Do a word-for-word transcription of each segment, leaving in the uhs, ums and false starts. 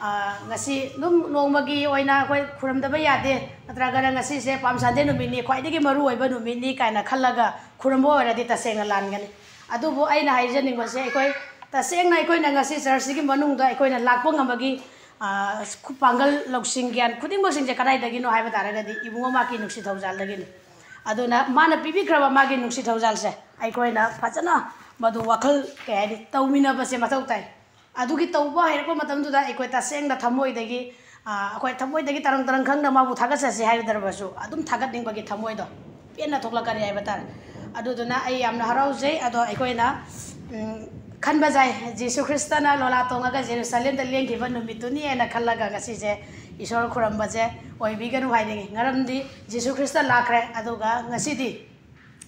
ꯉꯁꯤ ꯑꯗꯨꯝ ꯅꯣꯡꯃꯒꯤ ꯑꯣꯏꯅ ꯑꯩꯈꯣꯏ ꯈꯨꯔꯨꯝꯗꯕ ꯌꯥꯗꯦ, ꯅꯠꯇ꯭ꯔꯒꯅ ꯉꯁꯤꯁꯦ ꯄꯥꯝ ꯁꯟꯗꯦ ꯅꯨꯃꯤꯠꯅꯤ, ꯈ꯭ꯋꯥꯏꯗꯒꯤ ꯃꯔꯨ ꯑꯣꯏꯕ ꯅꯨꯃꯤꯠꯅꯤ ꯀꯥꯏꯅ ꯈꯜꯂꯒ ꯈꯨꯔꯨꯝꯕ ꯑꯣꯏꯔꯗꯤ ꯇꯁꯦꯡꯅ ꯂꯥꯟꯒꯅꯤ꯫ ꯑꯗꯨꯕꯨ ꯑꯩꯅ ꯍꯥꯏꯖꯅꯤꯡꯕꯁꯦ, ꯑꯩꯈꯣꯏ ꯇꯁꯦꯡꯅ ꯑꯩꯈꯣꯏꯅ ꯉꯁꯤ ꯆꯔꯆꯁꯤꯒꯤ ꯃꯅꯨꯡꯗ ꯑꯩꯈꯣꯏꯅ ꯂꯥꯛꯄ ꯉꯝꯕꯒꯤ, ꯑ, ꯈꯨ-, ꯄꯥꯡꯒꯜ, ꯂꯧꯁꯤꯡ, ꯒ꯭ꯌꯥꯟ ꯈꯨꯗꯤꯡꯃꯛꯁꯤꯡꯁꯦ ꯀꯗꯥꯏꯗꯒꯤꯅꯣ ꯍꯥꯏꯕ ꯇꯥꯔꯒꯗꯤ ꯏꯕꯨꯡꯉꯣ ꯃꯥꯀꯤ ꯅꯨꯡꯁꯤ ꯊꯧꯖꯥꯜꯗꯒꯤꯅꯤ꯫ ꯑꯗꯨꯅ ꯃꯥꯅ ꯄꯤꯕꯤꯈ꯭ꯔꯕ ꯃꯥꯒꯤ ꯅꯨꯡꯁꯤ ꯊꯧꯖꯥꯜꯁꯦ ꯑꯩꯈꯣꯏꯅ ꯐꯖꯅ ꯃꯗꯨ ꯋꯥꯈꯜ, ꯀꯩ ꯍꯥꯏꯅꯤ, ꯇꯧꯃꯤꯟꯅꯕꯁꯦ ꯃꯊꯧ ꯇꯥꯏ꯫ ꯑꯗꯨꯒꯤ ꯇꯧꯕ ꯍꯩꯔꯛꯄ ꯃꯇꯝꯗꯨꯗ ꯑꯩꯈꯣꯏ ꯇꯁꯦꯡꯅ ꯊꯃꯣꯏꯗꯒꯤ, ꯑ, ꯑꯩꯈꯣꯏ ꯊꯃꯣꯏꯗꯒꯤ ꯇꯔꯪ ꯇꯔꯪ ꯈꯪꯅ ꯃꯥꯕꯨ ꯊꯥꯒꯠꯆꯁꯤ ꯍꯥꯏꯗ꯭ꯔꯕꯁꯨ ꯑꯗꯨꯝ ꯊꯥꯒꯠꯅꯤꯡꯕꯒꯤ ꯊꯃꯣꯏꯗꯣ ꯄꯦꯟꯅ ꯊꯣꯛꯂꯛꯀꯅꯤ ꯍꯥꯏꯕ ꯇꯥꯔꯦ꯫ ꯑꯗꯨꯗꯨꯅ ꯑꯩ ꯌꯥꯝꯅ ꯍꯔꯥꯎꯖꯩ꯫ ꯑꯗꯣ ꯑꯩꯈꯣꯏꯅ, ꯎꯝ, ꯈꯟꯕ ꯌꯥꯏ, ꯖꯤꯁꯨ ꯈ꯭ꯔꯤꯁꯇꯅ ꯂꯣꯂꯥ ꯇꯣꯡꯉꯒ ꯖꯦꯔꯨꯁꯂꯦꯝꯗ ꯂꯦꯡꯈꯤꯕ ꯅꯨꯃꯤꯠꯇꯨꯅꯤ ꯍꯥꯏꯅ ꯈꯜꯂꯒ ꯉꯁꯤꯁꯦ ꯏꯁꯣꯔ ꯈꯨꯔꯝꯕꯁꯦ ꯑꯣꯏꯕꯤꯒꯅꯨ ꯍꯥꯏꯅꯤꯡꯉꯤ꯫ ꯃꯔꯝꯗꯤ ꯖꯤꯁꯨ ꯈ꯭ꯔꯤꯁꯇ ꯂꯥꯛꯈ꯭ꯔꯦ, ꯑꯗꯨꯒ ꯉꯁꯤꯗꯤ,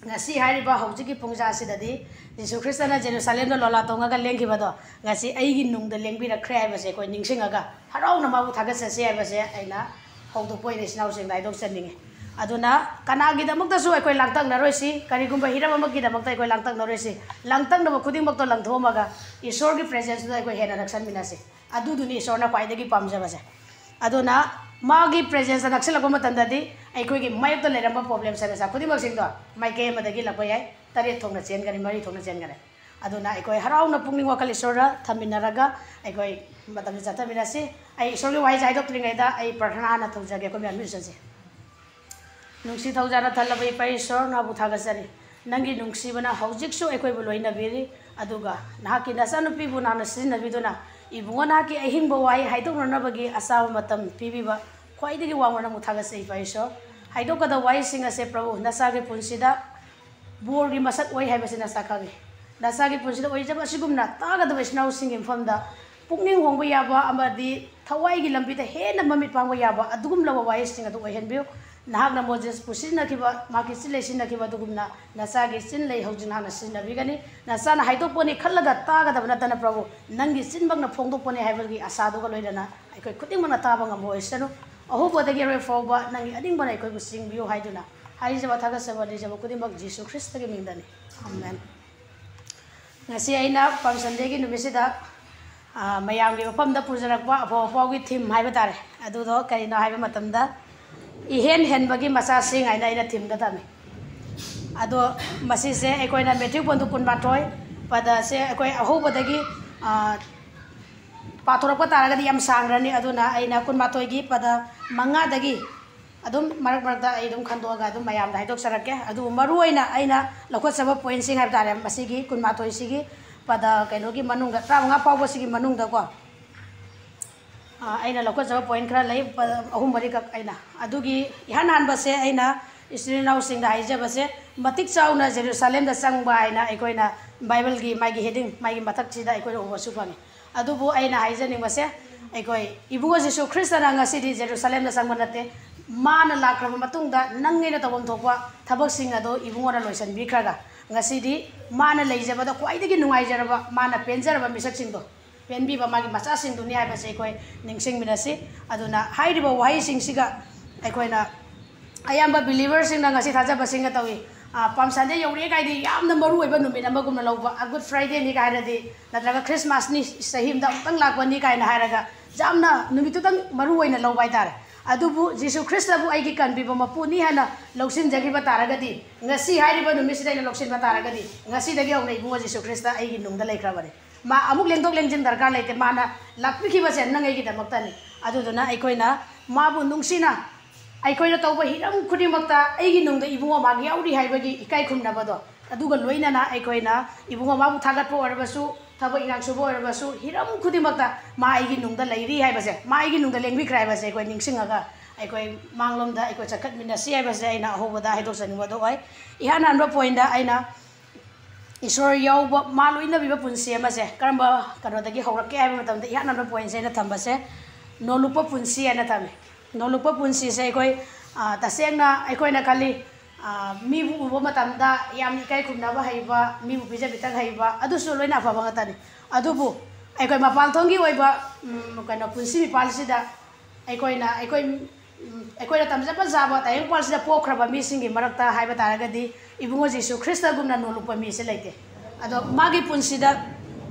ꯉꯁꯤ ꯍꯥꯏꯔꯤꯕ ꯍꯧꯖꯤꯛꯀꯤ ꯄꯨꯡꯖꯥꯁꯤꯗꯗꯤ ꯖꯤꯁꯨ ꯈ꯭ꯔꯤꯁꯇꯅ ꯖꯦꯔꯨꯁꯂꯦꯝꯗ ꯂꯣꯂꯥ ꯇꯣꯡꯉꯒ ꯂꯦꯡꯈꯤꯕꯗꯣ ꯉꯁꯤ ꯑꯩꯒꯤ ꯅꯨꯡꯗ ꯂꯦꯡꯕꯤꯔꯛꯈ꯭ꯔꯦ ꯍꯥꯏꯕꯁꯦ ꯑꯩꯈꯣꯏ ꯅꯤꯡꯁꯤꯡꯉꯒ ꯍꯔꯥꯎꯅ ꯃꯥꯕꯨ ꯊꯥꯒꯠꯆꯁꯤ ꯍꯥꯏꯕꯁꯦ ꯑꯩꯅ ꯍꯧꯗꯣꯛꯄ ꯑꯣꯏꯅ ꯏꯆꯤꯟ ꯏꯅꯥꯎꯁꯤꯡꯗ ꯍꯥꯏꯗꯣꯛꯆꯅꯤꯡꯉꯤ꯫ ꯑꯗꯨꯅ ꯀꯅꯥꯒꯤꯗꯃꯛꯇꯁꯨ ꯑꯩꯈꯣꯏ ꯂꯥꯡꯇꯛꯅꯔꯣꯏꯁꯤ, ꯀꯔꯤꯒꯨꯝꯕ ꯍꯤꯔꯝ ꯑꯃꯒꯤꯗꯃꯛꯇ ꯑꯩꯈꯣꯏ ꯂꯥꯡꯇꯛꯅꯔꯣꯏꯁꯤ꯫ ꯂꯥꯡꯇꯛꯅꯕ ꯈꯨꯗꯤꯡꯃꯛꯇꯣ ꯂꯪꯊꯣꯛꯑꯝꯃꯒ ꯏꯁꯣꯔꯒꯤ ꯄ꯭ꯔꯦꯖꯦꯟꯁꯇꯨꯗ ꯑꯩꯈꯣꯏ ꯍꯦꯟꯅ ꯅꯛꯁꯟꯃꯤꯟꯅꯁꯤ꯫ ꯑꯗꯨꯗꯨꯅꯤ ꯏꯁꯣꯔꯅ ꯈ꯭ꯋꯥꯏꯗꯒꯤ ꯄꯥꯝꯖꯕꯁꯦ꯫ ꯑꯗꯨꯅ ꯃꯥꯒꯤ ꯄ꯭ꯔꯦꯖꯦꯟꯁꯇ ꯅꯛꯁꯤꯜꯂꯛꯄ ꯃꯇꯝꯗꯗꯤ ꯑꯩꯈꯣꯏꯒꯤ ꯃꯥꯌꯣꯛꯇ ꯂꯩꯔꯝꯕ ꯄ꯭ꯔꯣꯕ꯭ꯂꯦꯝ ꯁꯃꯁ꯭ꯌꯥ ꯈꯨꯗꯤꯡꯃꯛꯁꯤꯡꯗꯣ ꯃꯥꯏꯀꯩ ꯑꯃꯗꯒꯤ ꯂꯥꯛꯄ ꯌꯥꯏ, ꯇꯔꯦꯠ ꯊꯣꯛꯅ ꯆꯦꯟꯒꯅꯤ, ꯃꯔꯤ ꯊꯣꯛꯅ ꯆꯦꯟꯒꯅꯤ꯫ ꯑꯗꯨꯅ ꯑꯩꯈꯣꯏ ꯍꯔꯥꯎꯅ ꯄꯨꯛꯅꯤꯡ ꯋꯥꯈꯜ ꯏꯁꯣꯔꯗ ꯊꯝꯃꯤꯟꯅꯔꯒ ꯑꯩꯈꯣꯏ ꯃꯇꯝꯁꯦ ꯆꯠꯊꯃꯤꯟꯅꯁꯤ꯫ ꯑꯩ ꯏꯁꯣꯔꯒꯤ ꯋꯥꯍꯩꯁꯦ ꯍꯥꯏꯗꯣꯛꯇ꯭ꯔꯤꯉꯩꯗ ꯑꯩ ꯄ꯭ꯔꯥꯔꯊꯅꯥ ꯍꯥꯟꯅ ꯇꯧꯖꯒꯦ꯫ ꯑꯩꯈꯣꯏ ꯃꯌꯥꯝ ꯏꯔꯨꯖꯁꯤ꯫ ꯅꯨꯡꯁꯤ ꯊꯧꯖꯥꯜꯅ ꯊꯜꯂꯕ ꯏꯄꯥ ꯏꯁꯣꯔ, ꯅꯪꯕꯨ ꯊꯥꯒꯠꯆꯔꯤ꯫ ꯅꯪꯒꯤ ꯅꯨꯡꯁꯤꯕꯅ ꯍꯧꯖꯤꯛꯁꯨ ꯑꯩꯈꯣꯏꯕꯨ ꯂꯣꯏꯅꯕꯤꯔꯤ, ꯑꯗꯨꯒ ꯅꯍꯥꯛꯀꯤ ꯅꯆꯥꯅꯨꯄꯤꯕꯨ ꯅꯍꯥꯛꯅ ꯁꯤꯖꯤꯟꯅꯕꯤꯗꯨꯅ ꯏꯕꯨꯡꯉꯣ ꯅꯍꯥꯛꯀꯤ ꯑꯍꯤꯡꯕ ꯋꯥꯍꯩ ꯍꯥꯏꯗꯣꯛꯅꯅꯕꯒꯤ ꯑꯆꯥꯕ ꯃꯇꯝ ꯄꯤꯕꯤꯕ ꯈ꯭ꯋꯥꯏꯗꯒꯤ ꯋꯥꯡꯕ ꯅꯪꯕꯨ ꯊꯥꯒꯠꯆꯩ, ꯏꯄꯥ ꯏꯁꯣꯔ꯫ ꯍꯥꯏꯗꯣꯛꯀꯗꯕ ꯋꯥꯍꯩꯁꯤꯡ ꯑꯁꯦ, ꯄ꯭ꯔꯚꯨ, ꯅꯆꯥꯒꯤ ꯄꯨꯟꯁꯤꯗ ꯕꯣꯔꯒꯤ ꯃꯁꯛ ꯑꯣꯏ ꯍꯥꯏꯕꯁꯤ ꯅꯆꯥ ꯈꯪꯏ꯫ ꯅꯆꯥꯒꯤ ꯄꯨꯟꯁꯤꯗ ꯑꯣꯏꯖꯕ ꯑꯁꯤꯒꯨꯝꯅ ꯇꯥꯒꯗꯕ ꯏꯆꯤꯟ ꯏꯅꯥꯎꯁꯤꯡꯒꯤ ꯃꯐꯝꯗ ꯄꯨꯛꯅꯤꯡ ꯍꯣꯡꯕ ꯌꯥꯕ ꯑꯃꯗꯤ ꯊꯋꯥꯏꯒꯤ ꯂꯝꯕꯤꯗ ꯍꯦꯟꯅ ꯃꯃꯤꯠ ꯄꯥꯡꯕ ꯌꯥꯕ ꯑꯗꯨꯒꯨꯝꯂꯕ ꯋꯥꯍꯩꯁꯤꯡ ꯑꯗꯨ ꯑꯣꯏꯍꯟꯕꯤꯌꯨ꯫ ꯅꯍꯥꯛꯅ ꯃꯣꯖꯦꯁꯄꯨ ꯁꯤꯖꯤꯟꯅꯈꯤꯕ, ꯃꯍꯥꯛꯀꯤ ꯆꯤꯟ ꯂꯩ ꯁꯤꯖꯤꯟꯅꯈꯤꯕ ꯑꯗꯨꯒꯨꯝꯅ ꯅꯆꯥꯒꯤ ꯆꯤꯟ ꯂꯩ ꯍꯧꯖꯤꯛ ꯅꯍꯥꯛꯅ ꯁꯤꯖꯤꯟꯅꯕꯤꯒꯅꯤ꯫ ꯅꯆꯥꯅ ꯍꯥꯏꯗꯣꯛꯄꯅꯤ ꯈꯜꯂꯒ ꯇꯥꯒꯗꯕ ꯅꯠꯇꯅ, ꯄ꯭ꯔꯚꯨ, ꯅꯪꯒꯤ ꯆꯤꯟꯃꯛꯅ ꯐꯣꯡꯗꯣꯛꯄꯅꯤ ꯍꯥꯏꯕꯒꯤ ꯑꯁꯥꯗꯨꯒ ꯂꯣꯏꯅꯅ ꯑꯩꯈꯣꯏ ꯈꯨꯗꯤꯡꯃꯛꯅ ꯇꯥꯕ ꯉꯝꯕ ꯑꯣꯏꯁꯅꯨ꯫ ꯑꯍꯧꯕꯗꯒꯤ ꯑꯔꯣꯏ ꯐꯥꯎꯕ ꯅꯪꯒꯤ ꯑꯅꯤꯡꯕꯅ ꯑꯩꯈꯣꯏꯕꯨ ꯆꯤꯡꯕꯤꯌꯨ ꯍꯥꯏꯗꯨꯅ ꯍꯥꯏꯖꯕ, ꯊꯥꯒꯠꯆꯕ, ꯅꯤꯖꯕ ꯈꯨꯗꯤꯡꯃꯛ ꯖꯤꯁꯨ ꯈ꯭ꯔꯤꯁꯇꯒꯤ ꯃꯤꯡꯗꯅꯤ꯫ ꯑꯃꯦꯟ꯫ ꯉꯁꯤ ꯑꯩꯅ ꯄꯥꯝ ꯁꯟꯗꯦꯒꯤ ꯅꯨꯃꯤꯠꯁꯤꯗ ꯑ, ꯃꯌꯥꯝꯒꯤ ꯃꯐꯝꯗ ꯄꯨꯖꯔꯛꯄ ꯑꯐꯕ ꯄꯥꯎꯒꯤ ꯊꯤꯝ ꯍꯥꯏꯕ ꯇꯥꯔꯦ꯫ ꯑꯗꯨꯗꯣ ꯀꯔꯤꯅꯣ ꯍꯥꯏꯕ ꯃꯇꯝꯗ, "ꯏꯍꯦꯟ ꯍꯦꯟꯕꯒꯤ ꯃꯆꯥꯁꯤꯡ" ꯍꯥꯏꯅ ꯑꯩꯅ ꯊꯤꯝꯗ ꯊꯝꯃꯤ꯫ ꯑꯗꯣ ꯃꯁꯤꯁꯦ ꯑꯩꯈꯣꯏꯅ ꯃꯦꯊ꯭ꯌꯨ ꯄꯟꯗꯨ ꯀꯨꯟꯃꯥꯊꯣꯏ ꯄꯗꯁꯦ ꯑꯩꯈꯣꯏ ꯑꯍꯧꯕꯗꯒꯤ, ꯑ, ꯄꯥꯊꯣꯔꯛꯄ ꯇꯥꯔꯒꯗꯤ ꯌꯥꯝ ꯁꯥꯡꯈ꯭ꯔꯅꯤ꯫ ꯑꯗꯨꯅ ꯑꯩꯅ ꯀꯨꯟꯃꯥꯊꯣꯏꯒꯤ ꯄꯗ ꯃꯉꯥꯗꯒꯤ ꯑꯗꯨꯝ ꯃꯔꯛ ꯃꯔꯛꯇ ꯑꯩ ꯑꯗꯨꯝ ꯈꯟꯗꯣꯛꯑꯒ ꯑꯗꯨꯝ ꯃꯌꯥꯝꯗ ꯍꯥꯏꯗꯣꯛꯆꯔꯛꯀꯦ꯫ ꯑꯗꯨꯕꯨ ꯃꯔꯨ ꯑꯣꯏꯅ ꯑꯩꯅ ꯂꯧꯈꯠꯆꯕ ꯄꯣꯏꯟꯁꯤꯡ ꯍꯥꯏꯕ ꯇꯥꯔꯦ, ꯃꯁꯤꯒꯤ ꯀꯨꯟꯃꯥꯊꯣꯏꯁꯤꯒꯤ ꯄꯗ ꯀꯩꯅꯣꯒꯤ ꯃꯅꯨꯡꯗ, ꯇꯔꯥꯃꯉꯥ ꯐꯥꯎꯕꯁꯤꯒꯤ ꯃꯅꯨꯡꯗꯀꯣ, ꯑ, ꯑꯩꯅ ꯂꯧꯈꯠꯆꯕ ꯄꯣꯏꯟ ꯈꯔ ꯂꯩ, ꯄ-, ꯑꯍꯨꯝ ꯃꯔꯤꯈꯛ꯫ ꯑꯩꯅ ꯑꯗꯨꯒꯤ ꯏꯍꯥꯟ ꯍꯥꯟꯕꯁꯦ, ꯑꯩꯅ ꯏꯆꯤꯜ ꯏꯅꯥꯎꯁꯤꯡꯗ ꯍꯥꯏꯖꯕꯁꯦ, ꯃꯇꯤꯛ ꯆꯥꯎꯅ ꯖꯦꯔꯨꯁꯥꯂꯦꯝꯗ ꯆꯪꯕ ꯍꯥꯏꯅ ꯑꯩꯈꯣꯏꯅ ꯕꯥꯏꯕꯜꯒꯤ ꯃꯥꯒꯤ ꯍꯦꯗꯤꯡ, ꯃꯥꯒꯤ ꯃꯊꯛꯁꯤꯗ ꯑꯩꯈꯣꯏꯅ ꯎꯕꯁꯨ ꯐꯪꯉꯤ꯫ ꯑꯗꯨꯕꯨ ꯑꯩꯅ ꯍꯥꯏꯖꯅꯤꯡꯕꯁꯦ, ꯑꯩꯈꯣꯏ ꯏꯕꯨꯡꯉꯣ ꯖꯤꯁꯨ ꯈ꯭ꯔꯤꯁꯇꯅ ꯉꯁꯤꯗꯤ ꯖꯦꯔꯨꯁꯥꯂꯦꯝꯗ ꯆꯪꯕ ꯅꯠꯇꯦ, ꯃꯥꯅ ꯂꯥꯛꯈ꯭ꯔꯕ ꯃꯇꯨꯡꯗ ꯅꯪ ꯑꯩꯅ ꯇꯧꯐꯝ ꯊꯣꯛꯄ ꯊꯕꯛꯁꯤꯡ ꯑꯗꯣ ꯏꯕꯨꯡꯉꯣꯅ ꯂꯣꯏꯁꯤꯟꯕꯤꯈ꯭ꯔꯒ, ꯉꯁꯤꯗꯤ ꯃꯥꯅ ꯂꯩꯖꯕꯗ ꯈ꯭ꯋꯥꯏꯗꯒꯤ ꯅꯨꯡꯉꯥꯏꯖꯔꯕ, ꯃꯥꯅ ꯄꯦꯟꯖꯔꯕ ꯃꯤꯁꯛꯁꯤꯡꯗꯣ, ꯄꯦꯟꯕꯤꯕ ꯃꯥꯒꯤ ꯃꯆꯥꯁꯤꯡꯗꯨꯅꯤ ꯍꯥꯏꯕꯁꯦ ꯑꯩꯈꯣꯏ ꯅꯤꯡꯁꯤꯡꯃꯤꯟꯅꯁꯤ꯫ ꯑꯗꯨꯅ ꯍꯥꯏꯔꯤꯕ ꯋꯥꯍꯩꯁꯤꯡꯁꯤꯒ ꯑꯩꯈꯣꯏꯅ ꯑꯌꯥꯝꯕ ꯕꯤꯂꯤꯚꯔꯁꯤꯡꯅ ꯉꯁꯤ ꯊꯥꯖꯕꯁꯤꯡꯅ ꯇꯧꯏ꯫ ꯑ, ꯄꯥꯝ ꯁꯟꯗꯦ ꯌꯧꯔꯛꯑꯦ ꯀꯥꯏꯗꯤ ꯌꯥꯝꯅ ꯃꯔꯨ ꯑꯣꯏꯕ ꯅꯨꯃꯤꯠ ꯑꯃꯒꯨꯝꯅ ꯂꯧꯕ, ꯑ, ꯒꯨꯗ ꯐ꯭ꯔꯥꯏꯗꯦꯅꯤ ꯀꯥꯏꯅꯗꯤ, ꯅꯠꯇ꯭ꯔꯒ ꯈ꯭ꯔꯤꯁꯃꯥꯁꯅꯤ, ꯆꯍꯤ ꯑꯃꯗ ꯑꯃꯨꯛꯇꯪ ꯂꯥꯛꯄꯅꯤ ꯀꯥꯏꯅ ꯍꯥꯏꯔꯒ ꯌꯥꯝꯅ ꯅꯨꯃꯤꯠꯇꯨꯗꯪ ꯃꯔꯨ ꯑꯣꯏꯅ ꯂꯧꯕ ꯍꯥꯏꯇꯥꯔꯦ꯫ ꯑꯗꯨꯕꯨ ꯖꯤꯁꯨ ꯈ꯭ꯔꯤꯁꯇꯕꯨ ꯑꯩꯒꯤ ꯀꯟꯕꯤꯕ ꯃꯄꯨꯅꯤ ꯍꯥꯏꯅ ꯂꯧꯁꯤꯟꯖꯈꯤꯕ ꯇꯥꯔꯒꯗꯤ, ꯉꯁꯤ ꯍꯥꯏꯔꯤꯕ ꯅꯨꯃꯤꯠꯁꯤꯗ ꯑꯩꯅ ꯂꯧꯁꯤꯟꯕ ꯇꯥꯔꯒꯗꯤ, ꯉꯁꯤꯗꯒꯤ ꯍꯧꯅ ꯏꯕꯨꯡꯉꯣ ꯖꯤꯁꯨ ꯈ꯭ꯔꯤꯁꯇ ꯑꯩꯒꯤ ꯅꯨꯡꯗ ꯂꯩꯈ꯭ꯔꯕꯅꯤ꯫ ꯃꯥ ꯑꯃꯨꯛ ꯂꯦꯡꯊꯣꯛ ꯂꯦꯡꯁꯤꯟ ꯗꯔꯀꯥꯔ ꯂꯩꯇꯦ꯫ ꯃꯥꯅ ꯂꯥꯛꯄꯤꯈꯤꯕꯁꯦ ꯅꯪ ꯑꯩꯒꯤꯗꯃꯛꯇꯅꯤ꯫ ꯑꯗꯨꯗꯨꯅ ꯑꯩꯈꯣꯏꯅ ꯃꯥꯕꯨ ꯅꯨꯡꯁꯤꯅ ꯑꯩꯈꯣꯏꯅ ꯇꯧꯕ ꯍꯤꯔꯝ ꯈꯨꯗꯤꯡꯃꯛꯇ ꯑꯩꯒꯤ ꯅꯨꯡꯗ ꯏꯕꯨꯡꯉꯣ ꯃꯥꯒꯤ ꯌꯥꯎꯔꯤ ꯍꯥꯏꯕꯒꯤ ꯏꯀꯥꯏ ꯈꯨꯝꯅꯕꯗꯣ, ꯑꯗꯨꯒ ꯂꯣꯏꯅꯅ ꯑꯩꯈꯣꯏꯅ ꯏꯕꯨꯡꯉꯣ ꯃꯥꯕꯨ ꯊꯥꯒꯠꯄ ꯑꯣꯏꯔꯕꯁꯨ, ꯊꯕꯛ ꯏꯪꯈꯥꯡ ꯁꯨꯕ ꯑꯣꯏꯔꯕꯁꯨ, ꯍꯤꯔꯝ ꯈꯨꯗꯤꯡꯃꯛꯇ ꯃꯥ ꯑꯩꯒꯤ ꯅꯨꯡꯗ ꯂꯩꯔꯤ ꯍꯥꯏꯕꯁꯦ, ꯃꯥ ꯑꯩꯒꯤ ꯅꯨꯡꯗ ꯂꯦꯡꯕꯤꯈ꯭ꯔꯦ ꯍꯥꯏꯕꯁꯦ ꯑꯩꯈꯣꯏ ꯅꯤꯡꯁꯤꯡꯉꯒ ꯑꯩꯈꯣꯏ ꯃꯥꯡꯂꯣꯝꯗ ꯑꯩꯈꯣꯏ ꯆꯠꯈꯠꯃꯤꯟꯅꯁꯤ ꯍꯥꯏꯕꯁꯦ ꯑꯩꯅ ꯑꯍꯧꯕꯗ ꯍꯥꯏꯗꯣꯛꯆꯅꯤꯡꯕꯗꯣ ꯑꯣꯏ꯫ ꯏꯍꯥꯟ ꯍꯥꯟꯕ ꯄꯣꯏꯟꯗ ꯑꯩꯅ ꯏꯁꯣꯔ ꯌꯥꯎꯕ, ꯃꯥ ꯂꯣꯏꯅꯕꯤꯕ ꯄꯨꯟꯁꯤ ꯑꯃꯁꯦ ꯀꯔꯝꯕ ꯀꯩꯅꯣꯗꯒꯤ ꯍꯧꯔꯛꯀꯦ ꯍꯥꯏꯕ ꯃꯇꯝꯗ, ꯏꯍꯥꯟ ꯍꯥꯟꯕ ꯄꯣꯏꯟꯁꯦ ꯑꯩꯅ ꯊꯝꯕꯁꯦ ꯅꯣꯂꯨꯛꯄ ꯄꯨꯟꯁꯤ ꯍꯥꯏꯅ ꯊꯝꯃꯦ꯫ ꯅꯣꯂꯨꯛꯄ ꯄꯨꯟꯁꯤꯁꯦ ꯑꯩꯈꯣꯏ, ꯑ, ꯇꯁꯦꯡꯅ ꯑꯩꯈꯣꯏꯅ ꯈꯜꯂꯤ, ꯑ, ꯃꯤꯕꯨ ꯎꯕ ꯃꯇꯝꯗ ꯌꯥꯝ ꯏꯀꯥꯏ ꯈꯨꯝꯅꯕ ꯍꯩꯕ, ꯃꯤꯕꯨ ꯄꯤꯖ ꯄꯤꯊꯛ ꯍꯩꯕ, ꯑꯗꯨꯁꯨ ꯂꯣꯏꯅ ꯑꯐꯕ ꯉꯥꯛꯇꯅꯤ꯫ ꯑꯗꯨꯕꯨ ꯑꯩꯈꯣꯏ ꯃꯄꯥꯟꯊꯣꯡꯒꯤ ꯑꯣꯏꯕ, ꯎꯝ, ꯀꯩꯅꯣ, ꯄꯨꯟꯁꯤ ꯃꯤꯄꯥꯜꯁꯤꯗ ꯑꯩꯈꯣꯏꯅ, ꯑꯩꯈꯣꯏ, ꯎꯝ, ꯑꯩꯈꯣꯏꯅ ꯇꯝꯖꯕ ꯌꯥꯕ ꯇꯥꯏꯕꯪꯄꯥꯜꯁꯤꯗ ꯄꯣꯛꯈ꯭ꯔꯕ ꯃꯤꯁꯤꯡꯒꯤ ꯃꯔꯛꯇ ꯍꯥꯏꯕ ꯇꯥꯔꯒꯗꯤ ꯏꯕꯨꯡꯉꯣ ꯖꯤꯁꯨ ꯈ꯭ꯔꯤꯁꯇꯒꯨꯝꯅ ꯅꯣꯂꯨꯛꯄ ꯃꯤꯁꯦ ꯂꯩꯇꯦ꯫ ꯑꯗꯣ ꯃꯥꯒꯤ ꯄꯨꯟꯁꯤꯗ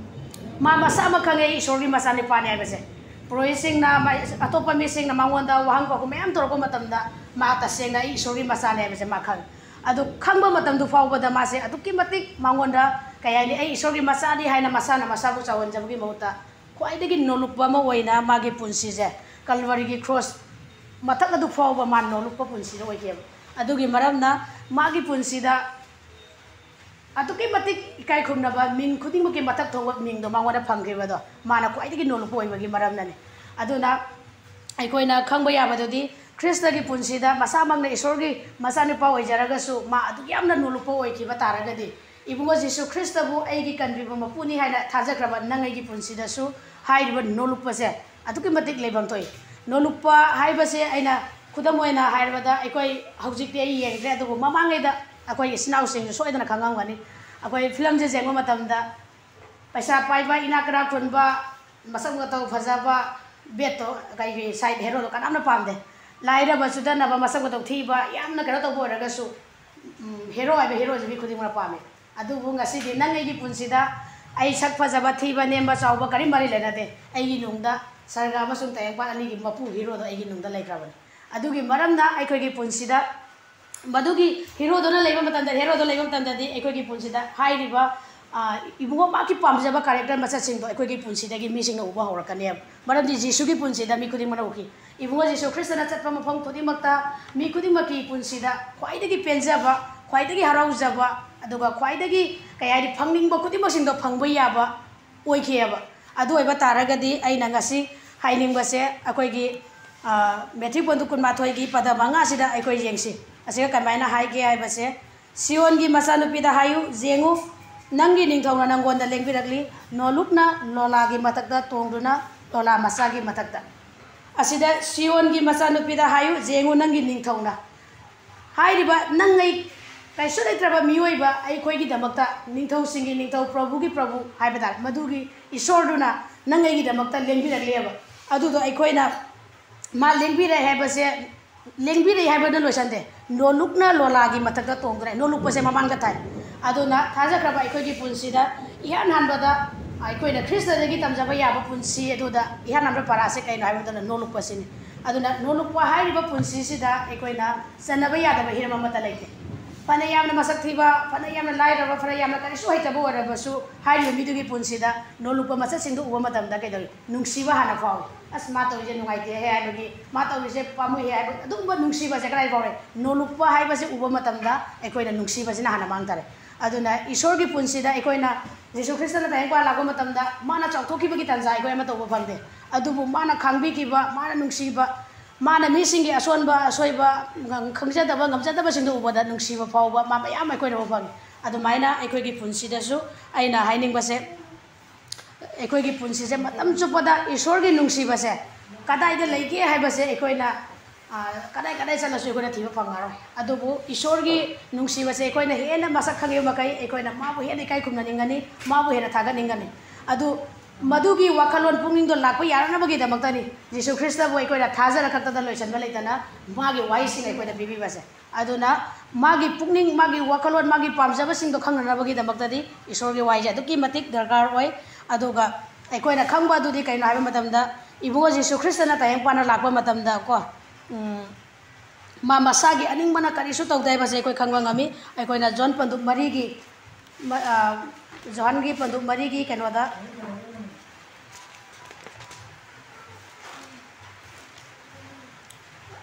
ꯃꯥ ꯃꯁꯥꯃꯛ ꯈꯪꯉꯦ, ꯑꯩ ꯏꯁꯣꯔꯒꯤ ꯃꯆꯥꯅꯨꯄꯥꯅꯤ ꯍꯥꯏꯕꯁꯦ꯫ ꯄꯨꯔꯣꯍꯤꯠꯁꯤꯡꯅ, ꯃꯥ-, ꯑꯇꯣꯞꯄ ꯃꯤꯁꯤꯡꯅ ꯃꯉꯣꯟꯗ ꯋꯥꯍꯪ ꯄꯥꯎꯈꯨꯝ ꯃꯌꯥꯝ ꯇꯧꯔꯛꯄ ꯃꯇꯝꯗ, ꯃꯥ ꯇꯁꯦꯡꯅ ꯑꯩ ꯏꯁꯣꯔꯒꯤ ꯃꯆꯥꯅꯤ ꯍꯥꯏꯕꯁꯦ ꯃꯥ ꯈꯪꯉꯦ꯫ ꯑꯗꯨ ꯈꯪꯕ ꯃꯇꯝꯗꯨ ꯐꯥꯎꯕꯗ ꯃꯥꯁꯦ ꯑꯗꯨꯛꯀꯤ ꯃꯇꯤꯛ ꯃꯉꯣꯟꯗ, ꯀꯩ ꯍꯥꯏꯅꯤ, ꯑꯩ ꯏꯁꯣꯔꯒꯤ ꯃꯆꯥꯅꯤ ꯍꯥꯏꯅ ꯃꯁꯥꯅ ꯃꯁꯥꯕꯨ ꯆꯥꯎꯍꯟꯖꯕꯒꯤ ꯃꯍꯨꯠꯇ, ꯈ꯭ꯋꯥꯏꯗꯒꯤ ꯅꯣꯂꯨꯛꯄ ꯑꯃ ꯑꯣꯏꯅ ꯃꯥꯒꯤ ꯄꯨꯟꯁꯤꯁꯦ ꯀꯜꯚꯔꯤꯒꯤ ꯀ꯭ꯔꯣꯁ ꯃꯊꯛ ꯑꯗꯨ ꯐꯥꯎꯕ ꯃꯥ ꯅꯣꯂꯨꯛꯄ ꯄꯨꯟꯁꯤꯗ ꯑꯣꯏꯈꯤꯑꯕ꯫ ꯑꯗꯨꯒꯤ ꯃꯔꯝꯅ ꯃꯥꯒꯤ ꯄꯨꯟꯁꯤꯗ ꯑꯗꯨꯛꯀꯤ ꯃꯇꯤꯛ ꯏꯀꯥꯏ ꯈꯨꯝꯅꯕ, ꯃꯤꯡ ꯈꯨꯗꯤꯡꯃꯛꯀꯤ ꯃꯊꯛ ꯊꯣꯡꯕ ꯃꯤꯡꯗꯣ ꯃꯉꯣꯟꯗ ꯐꯪꯈꯤꯕꯗꯣ ꯃꯥꯅ ꯈ꯭ꯋꯥꯏꯗꯒꯤ ꯅꯣꯂꯨꯛꯄ ꯑꯣꯏꯕꯒꯤ ꯃꯔꯝꯅꯅꯤ꯫ ꯑꯗꯨꯅ ꯑꯩꯈꯣꯏꯅ ꯈꯪꯕ ꯌꯥꯕꯗꯨꯗꯤ, ꯈ꯭ꯔꯤꯁꯇꯒꯤ ꯄꯨꯟꯁꯤꯗ ꯃꯁꯥꯃꯛꯅ ꯏꯁꯣꯔꯒꯤ ꯃꯆꯥꯅꯨꯄꯥ ꯑꯣꯏꯖꯔꯒꯁꯨ, ꯃꯥ ꯑꯗꯨꯛ ꯌꯥꯝꯅ ꯅꯣꯂꯨꯛꯄ ꯑꯣꯏꯈꯤꯕ ꯇꯥꯔꯒꯗꯤ, ꯏꯕꯨꯡꯉꯣ ꯖꯤꯁꯨ ꯈ꯭ꯔꯤꯁꯇꯕꯨ ꯑꯩꯒꯤ ꯀꯟꯕꯤꯕ ꯃꯄꯨꯅꯤ ꯍꯥꯏꯅ ꯊꯥꯖꯈ꯭ꯔꯕ ꯅꯪ ꯑꯩꯒꯤ ꯄꯨꯟꯁꯤꯗꯁꯨ ꯍꯥꯏꯔꯤꯕ ꯅꯣꯂꯨꯛꯄꯁꯦ ꯑꯗꯨꯛꯀꯤ ꯃꯇꯤꯛ ꯂꯩꯐꯝ ꯊꯣꯛꯏ꯫ ꯅꯣꯂꯨꯛꯄ ꯍꯥꯏꯕꯁꯦ ꯑꯩꯅ ꯈꯨꯗꯝ ꯑꯣꯏꯅ ꯍꯥꯏꯔꯕꯗ, ꯑꯩꯈꯣꯏ ꯍꯧꯖꯤꯛꯇꯤ ꯑꯩ ꯌꯦꯡꯗ꯭ꯔꯦ, ꯑꯗꯨꯕꯨ ꯃꯃꯥꯡꯉꯩꯗ ꯑꯩꯈꯣꯏ ꯏꯆꯤꯟ ꯏꯅꯥꯎꯁꯤꯡꯁꯨ ꯁꯣꯏꯗꯅ ꯈꯪꯉꯝꯒꯅꯤ꯫ ꯑꯩꯈꯣꯏ ꯐꯤꯂꯝꯁꯦ ꯌꯦꯡꯕ ꯃꯇꯝꯗ ꯄꯩꯁꯥ ꯄꯥꯏꯕ, ꯏꯅꯥꯛ ꯀꯩꯔꯥꯛ ꯈꯨꯟꯕ, ꯃꯁꯛ ꯃꯇꯧ ꯐꯖꯕ, ꯕꯦꯠꯇꯣ, ꯀꯩꯒꯤ ꯁꯥꯏꯠ ꯍꯦꯔꯣꯗꯣ ꯀꯅꯥꯝꯅ ꯄꯥꯝꯗꯦ꯫ ꯂꯥꯏꯔꯕ, ꯆꯨꯗꯅꯕ, ꯃꯁꯛ ꯃꯇꯧ ꯊꯤꯕ, ꯌꯥꯝꯅ ꯀꯩꯅꯣ ꯇꯧꯕ ꯑꯣꯏꯔꯒꯁꯨ, ꯎꯝ, ꯍꯦꯔꯣ ꯍꯥꯏꯕ ꯍꯦꯔꯣꯁꯦ ꯃꯤ ꯈꯨꯗꯤꯡꯃꯛꯅ ꯄꯥꯝꯃꯦ꯫ ꯑꯗꯨꯕꯨ ꯉꯁꯤꯗꯤ ꯅꯪ ꯑꯩꯒꯤ ꯄꯨꯟꯁꯤꯗ ꯑꯩ ꯁꯛ ꯐꯖꯕ, ꯊꯤꯕ, ꯅꯦꯝꯕ, ꯆꯥꯎꯕ ꯀꯔꯤꯝ ꯃꯔꯤ ꯂꯩꯅꯗꯦ꯫ ꯑꯩꯒꯤ ꯅꯨꯡꯗ ꯁꯔꯒ ꯑꯃꯁꯨꯡ ꯇꯥꯏꯕꯪꯄꯥꯟ ꯑꯅꯤꯒꯤ ꯃꯄꯨ ꯍꯦꯔꯣꯗꯣ ꯑꯩꯒꯤ ꯅꯨꯡꯗ ꯂꯩꯈ꯭ꯔꯕꯅꯤ꯫ ꯑꯗꯨꯒꯤ ꯃꯔꯝꯅ ꯑꯩꯈꯣꯏꯒꯤ ꯄꯨꯟꯁꯤꯗ ꯃꯗꯨꯒꯤ ꯍꯦꯔꯣꯗꯨꯅ ꯂꯩꯕ ꯃꯇꯝꯗ, ꯍꯦꯔꯣꯗꯣ ꯂꯩꯕ ꯃꯇꯝꯗꯗꯤ ꯑꯩꯈꯣꯏꯒꯤ ꯄꯨꯟꯁꯤꯗ ꯍꯥꯏꯔꯤꯕ, ꯑ, ꯏꯕꯨꯡꯉꯣ ꯃꯍꯥꯛꯀꯤ ꯄꯥꯝꯖꯕ ꯀꯦꯔꯦꯛꯇꯔ ꯃꯁꯛꯁꯤꯡꯗꯣ ꯑꯩꯈꯣꯏꯒꯤ ꯄꯨꯟꯁꯤꯗꯒꯤ ꯃꯤꯁꯤꯡꯅ ꯎꯕ ꯍꯧꯔꯛꯀꯅꯦꯕ꯫ ꯃꯔꯝꯗꯤ ꯖꯤꯁꯨꯒꯤ ꯄꯨꯟꯁꯤꯗ ꯃꯤ ꯈꯨꯗꯤꯡꯃꯛꯅ ꯎꯈꯤ꯫ ꯏꯕꯨꯡꯉꯣ ꯖꯤꯁꯨ ꯈ꯭ꯔꯤꯁꯇꯅ ꯆꯠꯄ ꯃꯐꯝ ꯈꯨꯗꯤꯡꯃꯛꯇ ꯃꯤ ꯈꯨꯗꯤꯡꯃꯛꯀꯤ ꯄꯨꯟꯁꯤꯗ ꯈ꯭ꯋꯥꯏꯗꯒꯤ ꯄꯦꯟꯖꯕ, ꯈ꯭ꯋꯥꯏꯗꯒꯤ ꯍꯔꯥꯎꯖꯕ, ꯑꯗꯨꯒ ꯈ꯭ꯋꯥꯏꯗꯒꯤ, ꯀꯩ ꯍꯥꯏꯅꯤ, ꯐꯪꯅꯤꯡꯕ ꯈꯨꯗꯤꯡꯃꯛꯁꯤꯡꯗꯣ ꯐꯪꯕ ꯌꯥꯕ ꯑꯣꯏꯈꯤꯑꯕ꯫ ꯑꯗꯨ ꯑꯣꯏꯕ ꯇꯥꯔꯒꯗꯤ ꯑꯩꯅ ꯉꯁꯤ ꯍꯥꯏꯅꯤꯡꯕꯁꯦ ꯑꯩꯈꯣꯏꯒꯤ, ꯑ, ꯃꯦꯊ꯭ꯌꯨ ꯄꯣꯟꯗꯨ ꯀꯨꯟꯃꯥꯊꯣꯏꯒꯤ ꯄꯗ ꯃꯉꯥꯁꯤꯗ ꯑꯩꯈꯣꯏ ꯌꯦꯡꯁꯤ꯫ ꯑꯁꯤꯒ ꯀꯃꯥꯏꯅ ꯍꯥꯏꯒꯦ ꯍꯥꯏꯕꯁꯦ, "ꯁꯤꯌꯣꯟꯒꯤ ꯃꯆꯥꯅꯨꯄꯤꯗ ꯍꯥꯏꯌꯨ, ꯌꯦꯡꯉꯨ, ꯅꯪꯒꯤ ꯅꯤꯡꯊꯧꯅ ꯅꯪꯉꯣꯟꯗ ꯂꯦꯡꯕꯤꯔꯛꯂꯤ, ꯅꯣꯂꯨꯛꯅ ꯂꯣꯂꯥꯒꯤ ꯃꯊꯛꯇ ꯇꯣꯡꯗꯨꯅ, ꯂꯣꯂꯥ ꯃꯆꯥꯒꯤ ꯃꯊꯛꯇ"꯫ ꯑꯁꯤꯗ, "ꯁꯤꯌꯣꯟꯒꯤ ꯃꯆꯥꯅꯨꯄꯤꯗ ꯍꯥꯏꯌꯨ, ꯌꯦꯡꯉꯨ, ꯅꯪꯒꯤ ꯅꯤꯡꯊꯧꯅ"꯫ ꯍꯥꯏꯔꯤꯕ ꯅꯪ ꯑꯩ ꯀꯩꯁꯨ ꯂꯩꯇ꯭ꯔꯕ ꯃꯤꯑꯣꯏꯕ, ꯑꯩꯈꯣꯏꯒꯤꯗꯃꯛꯇ ꯅꯤꯡꯊꯧꯁꯤꯡꯒꯤ ꯅꯤꯡꯊꯧ, ꯄ꯭ꯔꯚꯨꯒꯤ ꯄ꯭ꯔꯚꯨ ꯍꯥꯏꯕ ꯇꯥꯔꯦ, ꯃꯗꯨꯒꯤ ꯏꯁꯣꯔꯗꯨꯅ ꯅꯪ ꯑꯩꯒꯤꯗꯃꯛꯇ ꯂꯦꯡꯕꯤꯔꯛꯂꯦꯕ꯫ ꯑꯗꯨꯗꯣ ꯑꯩꯈꯣꯏꯅ ꯃꯥ ꯂꯦꯡꯕꯤꯔꯦ ꯍꯥꯏꯕꯁꯦ, ꯂꯦꯡꯕꯤꯔꯦ ꯍꯥꯏꯕꯅ ꯂꯣꯏꯁꯟꯗꯦ, ꯅꯣꯂꯨꯛꯅ ꯂꯣꯂꯥꯒꯤ ꯃꯊꯛꯇ ꯇꯣꯡꯗꯨꯅ, ꯅꯣꯂꯨꯛꯄꯁꯦ ꯃꯃꯥꯡꯗ ꯊꯥꯏ꯫ ꯑꯗꯨꯅ ꯊꯥꯖꯈ꯭ꯔꯕ ꯑꯩꯈꯣꯏꯒꯤ ꯄꯨꯟꯁꯤꯗ ꯏꯍꯥꯟ ꯍꯥꯟꯕꯗ ꯑꯩꯈꯣꯏꯅ ꯈ꯭ꯔꯤꯁꯇꯗꯒꯤ ꯇꯝꯖꯕ ꯌꯥꯕ ꯄꯨꯟꯁꯤ ꯑꯗꯨꯗ ꯏꯍꯥꯟ ꯍꯥꯟꯕ ꯄꯔꯥꯁꯦ ꯀꯩꯅꯣ ꯍꯥꯏꯕ ꯃꯇꯝꯗ ꯅꯣꯂꯨꯛꯄꯁꯤꯅꯤ꯫ ꯑꯗꯨꯅ ꯅꯣꯂꯨꯛꯄ ꯍꯥꯏꯔꯤꯕ ꯄꯨꯟꯁꯤꯁꯤꯗ ꯑꯩꯈꯣꯏꯅ ꯆꯟꯅꯕ ꯌꯥꯗꯕ ꯍꯤꯔꯝ ꯑꯃꯠꯇ ꯂꯩꯇꯦ꯫ ꯐꯅ ꯌꯥꯝꯅ ꯃꯁꯛ ꯊꯤꯕ, ꯐꯅ ꯌꯥꯝꯅ ꯂꯥꯏꯔꯕ, ꯐꯅ ꯌꯥꯝꯅ ꯀꯔꯤꯁꯨ ꯍꯩꯇꯕ ꯑꯣꯏꯔꯕꯁꯨ, ꯍꯥꯏꯔꯤꯕ ꯃꯤꯗꯨꯒꯤ ꯄꯨꯟꯁꯤꯗ ꯅꯣꯂꯨꯛꯄ ꯃꯆꯠꯁꯤꯡꯗꯨ ꯎꯕ ꯃꯇꯝꯗ ꯀꯩꯗꯧꯏ? ꯅꯨꯡꯁꯤꯕ ꯍꯥꯟꯅ ꯐꯥꯎꯏ꯫ "ꯑꯁ, ꯃꯥ ꯇꯧꯔꯤꯁꯦ ꯅꯨꯡꯉꯥꯏꯇꯦꯍꯦ" ꯍꯥꯏꯕꯒꯤ, "ꯃꯥ ꯇꯧꯔꯤꯁꯦ ꯄꯥꯝꯃꯨꯏꯍꯦ" ꯍꯥꯏꯕ, ꯑꯗꯨꯒꯨꯝꯕ ꯅꯨꯡꯁꯤꯕꯁꯦ ꯀꯗꯥꯏ ꯐꯥꯎꯔꯦ? ꯅꯣꯂꯨꯛꯄ ꯍꯥꯏꯕꯁꯦ ꯎꯕ ꯃꯇꯝꯗ ꯑꯩꯈꯣꯏꯅ ꯅꯨꯡꯁꯤꯕꯁꯤꯅ ꯍꯥꯟꯅ ꯃꯥꯡ ꯇꯥꯔꯦ꯫ ꯑꯗꯨꯅ ꯏꯁꯣꯔꯒꯤ ꯄꯨꯟꯁꯤꯗ ꯑꯩꯈꯣꯏꯅ ꯖꯤꯁꯨ ꯈ꯭ꯔꯤꯁꯇꯅ ꯇꯥꯏꯌꯦꯟ ꯄꯥꯟ ꯂꯥꯛꯄ ꯃꯇꯝꯗ ꯃꯥꯅ ꯆꯥꯎꯊꯣꯛꯈꯤꯕꯒꯤ ꯇꯥꯟꯖꯥ ꯑꯩꯈꯣꯏ ꯑꯃꯠꯇ ꯎꯕ ꯐꯪꯗꯦ꯫ ꯑꯗꯨꯕꯨ ꯃꯥꯅ ꯈꯥꯡꯕꯤꯈꯤꯕ, ꯃꯥꯅ ꯅꯨꯡꯁꯤꯕ, ꯃꯥꯅ ꯃꯤꯁꯤꯡꯒꯤ ꯑꯁꯣꯟꯕ, ꯑꯁꯣꯏꯕ, ꯈꯪꯖꯗꯕ, ꯉꯝꯖꯗꯕꯁꯤꯡꯗꯨ ꯎꯕꯗ ꯅꯨꯡꯁꯤꯕ ꯐꯥꯎꯕ ꯃꯥ ꯃꯌꯥꯝ ꯑꯩꯈꯣꯏꯅ ꯎꯕ ꯐꯪꯉꯤ꯫ ꯑꯗꯨꯃꯥꯏꯅ ꯑꯩꯈꯣꯏꯒꯤ ꯄꯨꯟꯁꯤꯗꯁꯨ ꯑꯩꯅ ꯍꯥꯏꯅꯤꯡꯕꯁꯦ, ꯑꯩꯈꯣꯏꯒꯤ ꯄꯨꯟꯁꯤꯁꯦ ꯃꯇꯝ ꯆꯨꯞꯄꯗ ꯏꯁꯣꯔꯒꯤ ꯅꯨꯡꯁꯤꯕꯁꯦ ꯀꯗꯥꯏꯗ ꯂꯩꯒꯦ ꯍꯥꯏꯕꯁꯦ ꯑꯩꯈꯣꯏꯅ, ꯑ, ꯀꯗꯥꯏ ꯀꯗꯥꯏ ꯆꯠꯂꯁꯨ ꯑꯩꯈꯣꯏꯅ ꯊꯤꯕ ꯐꯪꯉꯔꯣꯏ꯫ ꯑꯗꯨꯕꯨ ꯏꯁꯣꯔꯒꯤ ꯅꯨꯡꯁꯤꯕꯁꯦ ꯑꯩꯈꯣꯏꯅ ꯍꯦꯟꯅ ꯃꯁꯛ ꯈꯪꯉꯤꯕ ꯃꯈꯩ ꯑꯩꯈꯣꯏꯅ ꯃꯥꯕꯨ ꯍꯦꯟꯅ ꯏꯀꯥꯏ ꯈꯨꯝꯅꯅꯤꯡꯒꯅꯤ, ꯃꯥꯕꯨ ꯍꯦꯟꯅ ꯊꯥꯒꯠꯅꯤꯡꯒꯅꯤ꯫ ꯑꯗꯨ ꯃꯗꯨꯒꯤ ꯋꯥꯈꯜꯂꯣꯟ ꯄꯨꯛꯅꯤꯡꯗꯣ ꯂꯥꯛꯄ ꯌꯥꯅꯅꯕꯒꯤꯗꯃꯛꯇꯅꯤ ꯖꯤꯁꯨ ꯈ꯭ꯔꯤꯁꯇꯕꯨ ꯑꯩꯈꯣꯏꯅ ꯊꯥꯖꯔ ꯈꯛꯇꯗ ꯂꯣꯏꯁꯤꯟꯕ ꯂꯩꯇꯅ ꯃꯥꯒꯤ ꯋꯥꯍꯩꯁꯤꯡ ꯑꯩꯈꯣꯏꯗ ꯄꯤꯕꯤꯕꯁꯦ꯫ ꯑꯗꯨꯅ ꯃꯥꯒꯤ ꯄꯨꯛꯅꯤꯡ, ꯃꯥꯒꯤ ꯋꯥꯈꯜꯂꯣꯟ, ꯃꯥꯒꯤ ꯄꯥꯝꯖꯕꯁꯤꯡꯗꯣ ꯈꯪꯅꯅꯕꯒꯤꯗꯃꯛꯇꯗꯤ ꯏꯁꯣꯔꯒꯤ ꯋꯥꯍꯩꯁꯦ ꯑꯗꯨꯛꯀꯤ ꯃꯇꯤꯛ ꯗꯔꯀꯥꯔ ꯑꯣꯏ꯫ ꯑꯗꯨꯒ ꯑꯩꯈꯣꯏꯅ ꯈꯪꯕ ꯑꯗꯨꯗꯤ ꯀꯩꯅꯣ ꯍꯥꯏꯕ ꯃꯇꯝꯗ, ꯏꯕꯨꯡꯉꯣ ꯖꯤꯁꯨ ꯈ꯭ꯔꯤꯁꯇꯅ ꯇꯥꯏꯌꯦꯟ ꯄꯥꯟꯅ ꯂꯥꯛꯄ ꯃꯇꯝꯗ ꯀꯣ, ꯎꯝ, ꯃꯥ ꯃꯁꯥꯒꯤ ꯑꯅꯤꯡꯕꯅ ꯀꯔꯤꯁꯨ ꯇꯧꯗꯦ ꯍꯥꯏꯕꯁꯦ ꯑꯩꯈꯣꯏ ꯈꯪꯕ ꯉꯝꯃꯤ꯫ ꯑꯩꯈꯣꯏꯅ ꯖꯣꯟ ꯄꯟꯗꯨꯞ ꯃꯔꯤꯒꯤ, ꯃ-, ꯑ, ꯖꯣꯍꯥꯟꯒꯤ ꯄꯟꯗꯨꯞ ꯃꯔꯤꯒꯤ ꯀꯩꯅꯣꯗ,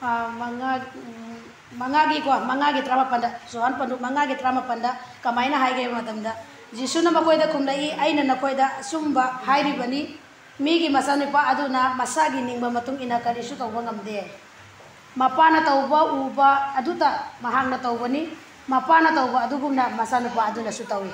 ꯑ, ꯃꯉꯥ, ꯎꯝ, ꯃꯉꯥꯒꯤꯀꯣ, ꯃꯉꯥꯒꯤ ꯇꯔꯥꯃꯥꯄꯟꯗ, ꯖꯣꯍꯥꯟ ꯄꯟꯗꯨꯞ ꯃꯉꯥꯒꯤ ꯇꯔꯥꯃꯥꯄꯟꯗ ꯀꯃꯥꯏꯅ ꯍꯥꯏꯒꯦ ꯍꯥꯏꯕ ꯃꯇꯝꯗ, ꯖꯤꯁꯨꯅ ꯃꯈꯣꯏꯗ ꯈꯨꯝꯂꯛꯏ, "ꯑꯩꯅ ꯅꯈꯣꯏꯗ ꯑꯆꯨꯝꯕ ꯍꯥꯏꯔꯤꯕꯅꯤ, ꯃꯤꯒꯤ ꯃꯆꯥꯅꯨꯄꯥ ꯑꯗꯨꯅ ꯃꯁꯥꯒꯤ ꯅꯤꯡꯕ ꯃꯇꯨꯡ ꯏꯟꯅ ꯀꯔꯤꯁꯨ ꯇꯧꯕ ꯉꯝꯗꯦ꯫ ꯃꯄꯥꯅ ꯇꯧꯕ ꯎꯕ ꯑꯗꯨꯇ ꯃꯍꯥꯛꯅ ꯇꯧꯕꯅꯤ꯫ ꯃꯄꯥꯅ ꯇꯧꯕ ꯑꯗꯨꯒꯨꯝꯅ ꯃꯆꯥꯅꯨꯄꯥ ꯑꯗꯨꯅꯁꯨ ꯇꯧꯏ꯫"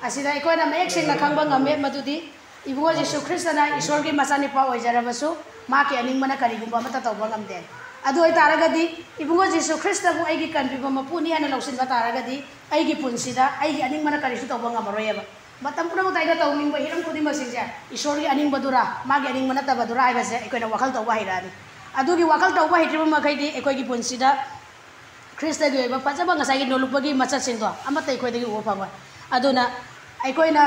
ꯑꯁꯤꯗ ꯑꯩꯈꯣꯏꯅ ꯃꯌꯦꯛ ꯁꯦꯡꯅ ꯈꯪꯕ ꯉꯝꯃꯦ ꯃꯗꯨꯗꯤ ꯏꯕꯨꯡꯉꯣ ꯖꯤꯁꯨ ꯈ꯭ꯔꯤꯁꯇꯅ ꯏꯁꯣꯔꯒꯤ ꯃꯆꯥꯅꯨꯄꯥ ꯑꯣꯏꯖꯔꯕꯁꯨ ꯃꯍꯥꯛꯀꯤ ꯑꯅꯤꯡꯕꯅ ꯀꯔꯤꯒꯨꯝꯕ ꯑꯃꯠꯇ ꯇꯧꯕ ꯉꯝꯗꯦ꯫ ꯑꯗꯨ ꯑꯣꯏꯇꯥꯔꯒꯗꯤ ꯏꯕꯨꯡꯉꯣ ꯖꯤꯁꯨ ꯈ꯭ꯔꯤꯁꯇꯕꯨ ꯑꯩꯒꯤ ꯀꯟꯕꯤꯕ ꯃꯄꯨꯅꯤ ꯍꯥꯏꯅ ꯂꯧꯁꯤꯟꯕ ꯇꯥꯔꯒꯗꯤ ꯑꯩꯒꯤ ꯄꯨꯟꯁꯤꯗ ꯑꯩꯒꯤ ꯑꯅꯤꯡꯕꯅ ꯀꯔꯤꯁꯨ ꯇꯧꯕ ꯉꯝꯃꯔꯣꯏꯑꯕ꯫ ꯃꯇꯝ ꯄꯨꯝꯅꯃꯛꯇ ꯑꯩꯅ ꯇꯧꯅꯤꯡꯕ ꯍꯤꯔꯝ ꯈꯨꯗꯤꯡꯃꯛꯁꯤꯡꯁꯦ ꯏꯁꯣꯔꯒꯤ ꯑꯅꯤꯡꯕꯗꯨꯔꯥ, ꯃꯥꯒꯤ ꯑꯅꯤꯡꯕ ꯅꯠꯇꯕꯗꯨꯔꯥ ꯍꯥꯏꯕꯁꯦ ꯑꯩꯈꯣꯏꯅ ꯋꯥꯈꯜ ꯇꯧꯕ ꯍꯩꯔꯛꯑꯅꯤ꯫ ꯑꯗꯨꯒꯤ ꯋꯥꯈꯜ ꯇꯧꯕ ꯍꯩꯇ꯭ꯔꯤꯕ ꯃꯈꯩꯗꯤ ꯑꯩꯈꯣꯏꯒꯤ ꯄꯨꯟꯁꯤꯗ ꯈ꯭ꯔꯤꯁꯇꯒꯤ ꯑꯣꯏꯕ ꯐꯖꯕ ꯉꯁꯥꯏꯒꯤ ꯅꯣꯂꯨꯛꯄꯒꯤ ꯃꯆꯠꯁꯤꯡꯗꯣ ꯑꯃꯠꯇ ꯑꯩꯈꯣꯏꯗꯒꯤ ꯎꯕ ꯐꯪꯉꯣꯏ꯫ ꯑꯗꯨꯅ ꯑꯩꯈꯣꯏꯅ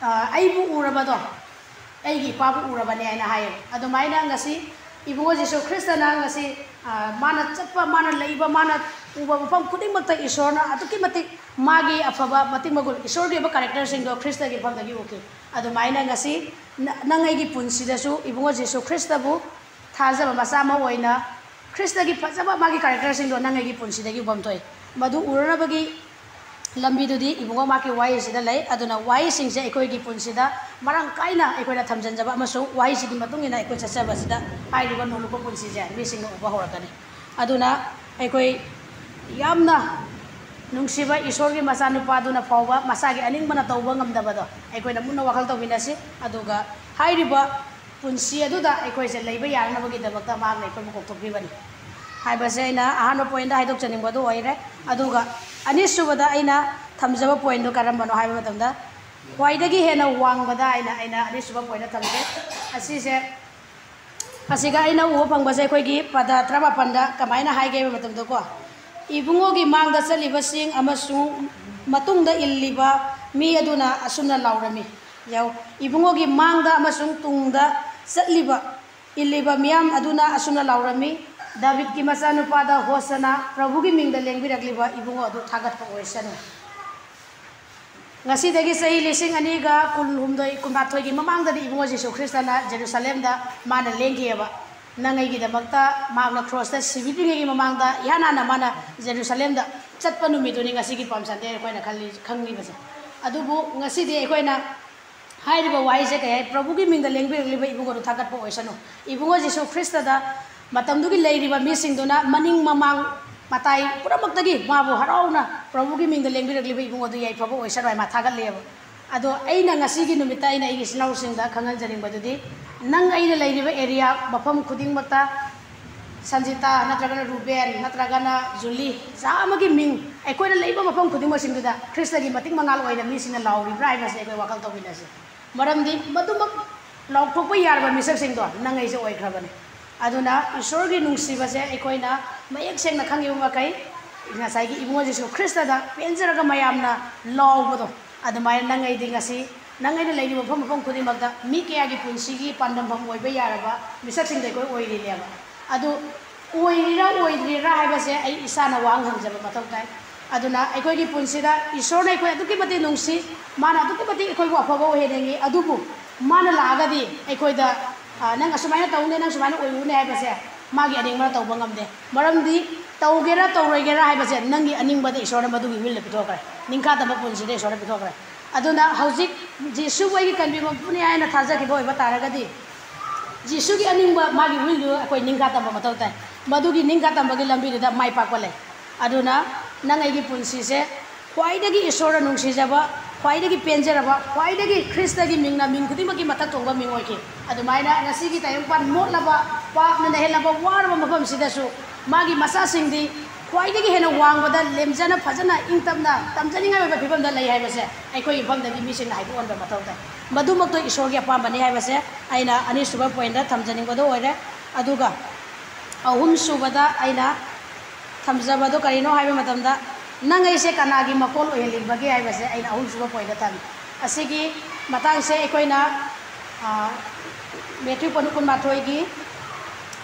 ꯑ, "ꯑꯩꯕꯨ ꯎꯔꯕꯗꯣ, ꯑꯩꯒꯤ ꯏꯄꯥꯕꯨ ꯎꯔꯕꯅꯦ" ꯍꯥꯏꯅ ꯍꯥꯏꯌꯦꯕ꯫ ꯑꯗꯨꯃꯥꯏꯅ ꯉꯁꯤ ꯏꯕꯨꯡꯉꯣ ꯖꯤꯁꯨ ꯈ꯭ꯔꯤꯁꯇꯅ ꯉꯁꯤ, ꯑ, ꯃꯥꯅ ꯆꯠꯄ, ꯃꯥꯅ ꯂꯩꯕ, ꯃꯥꯅ ꯎꯕ ꯃꯐꯝ ꯈꯨꯗꯤꯡꯃꯛꯇ ꯏꯁꯣꯔꯅ ꯑꯗꯨꯛꯀꯤ ꯃꯇꯤꯛ ꯃꯥꯒꯤ ꯑꯐꯕ ꯃꯇꯤꯛ ꯃꯒꯨꯟ, ꯏꯁꯣꯔꯒꯤ ꯑꯣꯏꯕ ꯀꯦꯔꯦꯛꯇꯔꯁꯤꯡꯗꯣ ꯈ꯭ꯔꯤꯁꯇꯒꯤ ꯃꯐꯝꯗꯒꯤ ꯎꯈꯤ꯫ ꯑꯗꯨꯃꯥꯏꯅ ꯉꯁꯤ ꯅ-, ꯅꯪ ꯑꯩꯒꯤ ꯄꯨꯟꯁꯤꯗꯁꯨ ꯏꯕꯨꯡꯉꯣ ꯖꯤꯁꯨ ꯈ꯭ꯔꯤꯁꯇꯕꯨ ꯊꯥꯖꯕ ꯃꯆꯥ ꯑꯃ ꯑꯣꯏꯅ ꯈ꯭ꯔꯤꯁꯇꯒꯤ ꯐꯖꯕ ꯃꯥꯒꯤ ꯀꯦꯔꯦꯛꯇꯔꯁꯤꯡꯗꯣ ꯅꯪ ꯑꯩꯒꯤ ꯄꯨꯟꯁꯤꯗꯒꯤ ꯎꯐꯝ ꯊꯣꯛꯏ꯫ ꯃꯗꯨ ꯎꯔꯅꯕꯒꯤ ꯂꯝꯕꯤꯗꯨꯗꯤ ꯏꯕꯨꯡꯉꯣ ꯃꯥꯔꯛꯀꯤ ꯋꯥꯍꯩꯁꯤꯗ ꯂꯩ꯫ ꯑꯗꯨꯅ ꯋꯥꯍꯩꯁꯤꯡꯁꯦ ꯑꯩꯈꯣꯏꯒꯤ ꯄꯨꯟꯁꯤꯗ ꯃꯔꯥꯡ ꯀꯥꯏꯅ ꯑꯩꯈꯣꯏꯅ ꯊꯝꯖꯤꯟꯖꯕ ꯑꯃꯁꯨꯡ ꯋꯥꯍꯩꯁꯤꯒꯤ ꯃꯇꯨꯡ ꯏꯟꯅ ꯑꯩꯈꯣꯏ ꯆꯠꯆꯕꯁꯤꯗ ꯍꯥꯏꯔꯤꯕ ꯅꯣꯡꯂꯨꯛꯄ ꯄꯨꯟꯁꯤꯁꯦ ꯃꯤꯁꯤꯡꯅ ꯎꯕ ꯍꯧꯔꯛꯀꯅꯤ꯫ ꯑꯗꯨꯅ ꯑꯩꯈꯣꯏ ꯌꯥꯝꯅ ꯅꯨꯡꯁꯤꯕ ꯏꯁꯣꯔꯒꯤ ꯃꯆꯥꯅꯨꯄꯥꯗꯨꯅ ꯐꯥꯎꯕ ꯃꯁꯥꯒꯤ ꯑꯅꯤꯡꯕꯅ ꯇꯧꯕ ꯉꯝꯗꯕꯗꯣ ꯑꯩꯈꯣꯏꯅ ꯃꯨꯟꯅ ꯋꯥꯈꯜ ꯇꯧꯃꯤꯟꯅꯁꯤ꯫ ꯑꯗꯨꯒ ꯍꯥꯏꯔꯤꯕ ꯄꯨꯟꯁꯤ ꯑꯗꯨꯗ ꯑꯩꯈꯣꯏꯁꯦ ꯂꯩꯕ ꯌꯥꯅꯅꯕꯒꯤꯗꯃꯛꯇ ꯃꯍꯥꯛꯅ ꯑꯩꯈꯣꯏꯕꯨ ꯀꯧꯊꯣꯛꯄꯤꯕꯅꯤ ꯍꯥꯏꯕꯁꯦ ꯑꯩꯅ ꯑꯍꯥꯟꯕ ꯄꯣꯏꯟꯗ ꯍꯥꯏꯗꯣꯛꯆꯅꯤꯡꯕꯗꯨ ꯑꯣꯏꯔꯦ꯫ ꯑꯗꯨꯒ ꯑꯅꯤꯁꯨꯕꯗ ꯑꯩꯅ ꯊꯝꯖꯕ ꯄꯣꯏꯟꯗꯨ ꯀꯔꯝꯕꯅꯣ ꯍꯥꯏꯕ ꯃꯇꯝꯗ, ꯈ꯭ꯋꯥꯏꯗꯒꯤ ꯍꯦꯟꯅ ꯋꯥꯡꯕꯗ ꯑꯩꯅ, ꯑꯩꯅ ꯑꯅꯤꯁꯨꯕ ꯄꯣꯏꯟꯗ ꯊꯝꯖꯩ꯫ ꯑꯁꯤꯁꯦ, ꯑꯁꯤꯒ ꯑꯩꯅ ꯎꯕ ꯐꯪꯕꯁꯦ ꯑꯩꯈꯣꯏꯒꯤ ꯄꯗ ꯇꯔꯥꯃꯥꯄꯟꯗ ꯀꯃꯥꯏꯅ ꯍꯥꯏꯒꯦ ꯍꯥꯏꯕ ꯃꯇꯝꯗꯀꯣ, "ꯏꯕꯨꯡꯉꯣꯒꯤ ꯃꯥꯡꯗ ꯆꯠꯂꯤꯕꯁꯤꯡ ꯑꯃꯁꯨꯡ ꯃꯇꯨꯡꯗ ꯏꯜꯂꯤꯕ ꯃꯤ ꯑꯗꯨꯅ ꯑꯁꯨꯝꯅ ꯂꯥꯎꯔꯝꯃꯤ"꯫ ꯌꯥꯎ-, "ꯏꯕꯨꯡꯉꯣꯒꯤ ꯃꯥꯡꯗ ꯑꯃꯁꯨꯡ ꯇꯨꯡꯗ ꯆꯠꯂꯤꯕ, ꯏꯜꯂꯤꯕ ꯃꯤꯌꯥꯝ ꯑꯗꯨꯅ ꯑꯁꯨꯝꯅ ꯂꯥꯎꯔꯝꯃꯤ, 'ꯗꯥꯕꯤꯗꯀꯤ ꯃꯆꯥꯅꯨꯄꯥꯗ ꯍꯣꯁꯅꯥ, ꯄ꯭ꯔꯚꯨꯒꯤ ꯃꯤꯡꯗ ꯂꯦꯡꯕꯤꯔꯛꯂꯤꯕ ꯏꯕꯨꯡꯉꯣ ꯑꯗꯨ ꯊꯥꯒꯠꯄ ꯑꯣꯏꯁꯅꯨ.'" ꯉꯁꯤꯗꯒꯤ ꯆꯍꯤ ꯂꯤꯁꯤꯡ ꯑꯅꯤꯒ ꯀꯨꯟꯍꯨꯝꯗꯣꯏ, ꯀꯨꯟꯃꯥꯊꯣꯏꯒꯤ ꯃꯃꯥꯡꯗꯗꯤ ꯏꯕꯨꯡꯉꯣ ꯖꯤꯁꯨ ꯈ꯭ꯔꯤꯁꯇꯅ ꯖꯦꯔꯨꯁꯥꯂꯦꯝꯗ ꯃꯥꯅ ꯂꯦꯡꯈꯤꯑꯕ꯫ ꯅꯪ ꯑꯩꯒꯤꯗꯃꯛꯇ ꯃꯍꯥꯛꯅ ꯀ꯭ꯔꯣꯁꯇ historyꯗ꯭ꯔꯤꯉꯩꯒꯤ ꯃꯃꯥꯡꯗ ꯏꯍꯥꯟ ꯍꯥꯟꯅ ꯃꯥꯅ ꯖꯦꯔꯨꯁꯥꯂꯦꯝꯗ ꯆꯠꯄ ꯅꯨꯃꯤꯠꯇꯨꯅꯤ ꯉꯁꯤꯒꯤ Palm Sunday ꯑꯩꯈꯣꯏꯅ ꯈꯜꯂꯤ, ꯈꯪꯂꯤꯕꯁꯦ꯫ ꯑꯗꯨꯕꯨ ꯉꯁꯤꯗꯤ ꯑꯩꯈꯣꯏꯅ ꯍꯥꯏꯔꯤꯕ ꯋꯥꯍꯩꯁꯦ ꯀꯩ ꯍꯥꯏ? "ꯄ꯭ꯔꯚꯨꯒꯤ ꯃꯤꯡꯗ ꯂꯦꯡꯕꯤꯔꯛꯂꯤꯕ ꯏꯕꯨꯡꯉꯣꯗꯨ ꯊꯥꯒꯠꯄ ꯑꯣꯏꯁꯅꯨ"꯫ ꯏꯕꯨꯡꯉꯣ ꯖꯤꯁꯨ ꯈ꯭ꯔꯤꯁꯇꯗ ꯃꯇꯝꯗꯨꯒꯤ ꯂꯩꯔꯤꯕ ꯃꯤꯁꯤꯡꯗꯨꯅ ꯃꯅꯤꯡ ꯃꯃꯥꯡ ꯃꯇꯥꯏ ꯄꯨꯝꯅꯃꯛꯇꯒꯤ ꯃꯥꯕꯨ ꯍꯔꯥꯎꯅ "ꯄ꯭ꯔꯚꯨꯒꯤ ꯃꯤꯡꯗ ꯂꯦꯡꯕꯤꯔꯛꯂꯤꯕ ꯏꯕꯨꯡꯉꯣꯗꯨ ꯌꯥꯏꯐꯕ ꯑꯣꯏꯁꯅꯨ" ꯍꯥꯏ ꯃꯥ ꯊꯥꯒꯠꯂꯦꯕ꯫ ꯑꯗꯣ ꯑꯩꯅ ꯉꯁꯤꯒꯤ ꯅꯨꯃꯤꯠꯇ ꯑꯩꯅ ꯑꯩꯒꯤ ꯏꯆꯤꯜ ꯏꯅꯥꯎꯁꯤꯡꯗ ꯈꯪꯍꯟꯖꯅꯤꯡꯕꯗꯨꯗꯤ, ꯅꯪ ꯑꯩꯅ ꯂꯩꯔꯤꯕ area ꯃꯐꯝ ꯈꯨꯗꯤꯡꯃꯛꯇ ꯁꯟꯖꯤꯇꯥ ꯅꯠꯇ꯭ꯔꯒꯅ ꯔꯨꯕꯦꯟ ꯅꯠꯇ꯭ꯔꯒꯅ ꯖꯨꯂꯤ, ꯖꯥ ꯑꯃꯒꯤ ꯃꯤꯡ ꯑꯩꯈꯣꯏꯅ ꯂꯩꯕ ꯃꯐꯝ ꯈꯨꯗꯤꯡꯃꯛꯁꯤꯡꯗꯨꯗ ꯈ꯭ꯔꯤꯁꯇꯒꯤ ꯃꯇꯤꯛ ꯃꯉꯥꯜ ꯑꯣꯏꯅ ꯃꯤꯁꯤꯡꯅ ꯂꯥꯎꯔꯤꯕ꯭ꯔꯥ ꯍꯥꯏꯕꯁꯦ ꯑꯩꯈꯣꯏ ꯋꯥꯈꯜ ꯇꯧꯃꯤꯟꯅꯁꯤ꯫ ꯃꯔꯝꯗꯤ ꯃꯗꯨꯃꯛ ꯂꯥꯎꯊꯣꯛꯄ ꯌꯥꯔꯕ ꯃꯤꯁꯛꯁꯤꯡꯗꯣ ꯅꯪ ꯑꯩꯁꯦ ꯑꯣꯏꯈ꯭ꯔꯕꯅꯤ꯫ ꯑꯗꯨꯅ ꯏꯁꯣꯔꯒꯤ ꯅꯨꯡꯁꯤꯕꯁꯦ ꯑꯩꯈꯣꯏꯅ ꯃꯌꯦꯛ ꯁꯦꯡꯅ ꯈꯪꯉꯤꯕ ꯃꯈꯩ, ꯉꯁꯥꯏꯒꯤ ꯏꯕꯨꯡꯉꯣ ꯖꯤꯁꯨ ꯈ꯭ꯔꯤꯁꯇꯗ ꯄꯦꯟꯖꯔꯒ ꯃꯌꯥꯝꯅ ꯂꯥꯎꯕꯗꯣ, ꯑꯗꯨꯃꯥꯏꯅ ꯅꯪ ꯑꯩꯗꯤ ꯉꯁꯤ ꯅꯪ ꯑꯩꯅ ꯂꯩꯔꯤꯕ ꯃꯐꯝ ꯃꯐꯝ ꯈꯨꯗꯤꯡꯃꯛꯇ ꯃꯤ ꯀꯌꯥꯒꯤ ꯄꯨꯟꯁꯤꯒꯤ ꯄꯥꯟꯗꯝꯐꯝ ꯑꯣꯏꯕ ꯌꯥꯔꯕ ꯃꯤꯁꯛꯁꯤꯡꯗ ꯑꯩꯈꯣꯏ ꯑꯣꯏꯔꯤꯅꯦꯕ꯫ ꯑꯗꯨ ꯑꯣꯏꯔꯤꯔꯥ ꯑꯣꯏꯗ꯭ꯔꯤꯔꯥ ꯍꯥꯏꯕꯁꯦ ꯑꯩ ꯏꯁꯥꯅ ꯋꯥꯍꯪ ꯍꯪꯖꯕ ꯃꯊꯧ ꯇꯥꯏ꯫ ꯑꯗꯨꯅ ꯑꯩꯈꯣꯏꯒꯤ ꯄꯨꯟꯁꯤꯗ ꯏꯁꯣꯔꯅ ꯑꯩꯈꯣꯏ ꯑꯗꯨꯛꯀꯤ ꯃꯇꯤꯛ ꯅꯨꯡꯁꯤ, ꯃꯥꯅ ꯑꯗꯨꯛꯀꯤ ꯃꯇꯤꯛ ꯑꯩꯈꯣꯏꯕꯨ ꯑꯐꯕ ꯑꯣꯏꯍꯟꯅꯤꯡꯉꯤ꯫ ꯑꯗꯨꯕꯨ ꯃꯥꯅ ꯂꯥꯛꯑꯒꯗꯤ ꯑꯩꯈꯣꯏꯗ, "ꯑ, ꯅꯪ ꯑꯁꯨꯃꯥꯏꯅ ꯇꯧꯅꯦ, ꯅꯪ ꯁꯨꯃꯥꯏꯅ ꯑꯣꯏꯔꯨꯅꯦ" ꯍꯥꯏꯕꯁꯦ ꯃꯥꯒꯤ ꯑꯅꯤꯡꯕꯅ ꯇꯧꯕ ꯉꯝꯗꯦ꯫ ꯃꯔꯝꯗꯤ ꯇꯧꯒꯦꯔꯥ ꯇꯧꯔꯣꯏꯒꯦꯔꯥ ꯍꯥꯏꯕꯁꯦ ꯅꯪꯒꯤ ꯑꯅꯤꯡꯕꯗ ꯏꯁꯣꯔꯅ ꯃꯗꯨꯒꯤ willꯗ ꯄꯤꯊꯣꯛꯈ꯭ꯔꯦ, ꯅꯤꯡꯈꯥ ꯇꯝꯕ ꯄꯨꯟꯁꯤꯗ ꯏꯁꯣꯔꯅ ꯄꯤꯊꯣꯛꯈ꯭ꯔꯦ꯫ ꯑꯗꯨꯅ ꯍꯧꯖꯤꯛ ꯖꯤꯁꯨꯕꯨ ꯑꯩꯒꯤ ꯀꯟꯕꯤꯕ ꯃꯄꯨꯅꯤ ꯍꯥꯏꯅ ꯊꯥꯖꯈꯤꯕ ꯑꯣꯏꯕ ꯇꯥꯔꯒꯗꯤ, ꯖꯤꯁꯨꯒꯤ ꯑꯅꯤꯡꯕ, ꯃꯥꯒꯤ willꯗꯨ ꯑꯩꯈꯣꯏ ꯅꯤꯡꯈꯥ ꯇꯝꯕ ꯃꯊꯧ ꯇꯥꯏ꯫ ꯃꯗꯨꯒꯤ ꯅꯤꯡꯈꯥ ꯇꯝꯕꯒꯤ ꯂꯝꯕꯤꯗꯨꯗ ꯃꯥꯏ ꯄꯥꯛꯄ ꯂꯩ꯫ ꯑꯗꯨꯅ ꯅꯪ ꯑꯩꯒꯤ ꯄꯨꯟꯁꯤꯁꯦ ꯈ꯭ꯋꯥꯏꯗꯒꯤ ꯏꯁꯣꯔꯅ ꯅꯨꯡꯁꯤꯖꯕ, ꯈ꯭ꯋꯥꯏꯗꯒꯤ ꯄꯦꯟꯖꯔꯕ, ꯈ꯭ꯋꯥꯏꯗꯒꯤ ꯈ꯭ꯔꯤꯁꯇꯒꯤ ꯃꯤꯡꯅ ꯃꯤꯡ ꯈꯨꯗꯤꯡꯃꯛꯀꯤ ꯃꯊꯛ ꯊꯣꯡꯕ ꯃꯤꯡ ꯑꯣꯏꯈꯤ꯫ ꯑꯗꯨꯃꯥꯏꯅ ꯉꯁꯤꯒꯤ ꯇꯥꯏꯕꯪꯄꯥꯟ ꯃꯣꯠꯂꯕ, ꯄꯥꯞꯅ ꯅꯩꯍꯜꯂꯕ, ꯋꯥꯔꯕ ꯃꯐꯝꯁꯤꯗꯁꯨ ꯃꯥꯒꯤ ꯃꯆꯥꯁꯤꯡꯗꯤ ꯈ꯭ꯋꯥꯏꯗꯒꯤ ꯍꯦꯟꯅ ꯋꯥꯡꯕꯗ ꯂꯦꯝꯖꯅ, ꯐꯖꯅ, ꯏꯪ ꯇꯞꯅ ꯇꯝꯖꯅꯤꯡꯉꯥꯏ ꯑꯣꯏꯕ ꯐꯤꯕꯝꯗ ꯂꯩ ꯍꯥꯏꯕꯁꯦ ꯑꯩꯈꯣꯏꯒꯤ ꯃꯐꯝꯗꯒꯤ ꯃꯤꯁꯤꯡꯅ ꯍꯥꯏꯗꯣꯛꯍꯟꯕ ꯃꯊꯧ ꯇꯥꯏ꯫ ꯃꯗꯨꯃꯛꯇꯣ ꯏꯁꯣꯔꯒꯤ ꯑꯄꯥꯝꯕꯅꯤ ꯍꯥꯏꯕꯁꯦ ꯑꯩꯅ ꯑꯅꯤꯁꯨꯕ pointꯇ ꯊꯝꯖꯅꯤꯡꯕꯗꯣ ꯑꯣꯏꯔꯦ꯫ ꯑꯗꯨꯒ ꯑꯍꯨꯝꯁꯨꯕꯗ ꯑꯩꯅ ꯊꯝꯖꯕꯗꯣ ꯀꯔꯤꯅꯣ ꯍꯥꯏꯕ ꯃꯇꯝꯗ, "ꯅꯪ ꯑꯩꯁꯦ ꯀꯅꯥꯒꯤ ꯃꯀꯣꯜ ꯑꯣꯏꯍꯜꯂꯤꯕꯒꯦ?" ꯍꯥꯏꯕꯁꯦ ꯑꯩꯅ ꯑꯍꯨꯝꯁꯨꯕ pointꯇ ꯊꯝꯃꯤ꯫ ꯑꯁꯤꯒꯤ ꯃꯇꯥꯡꯁꯦ ꯑꯩꯈꯣꯏꯅ, ꯑ, ꯃꯦꯊ꯭ꯌꯨ ꯀꯨꯟ, ꯀꯨꯟꯃꯥꯊꯣꯏꯒꯤ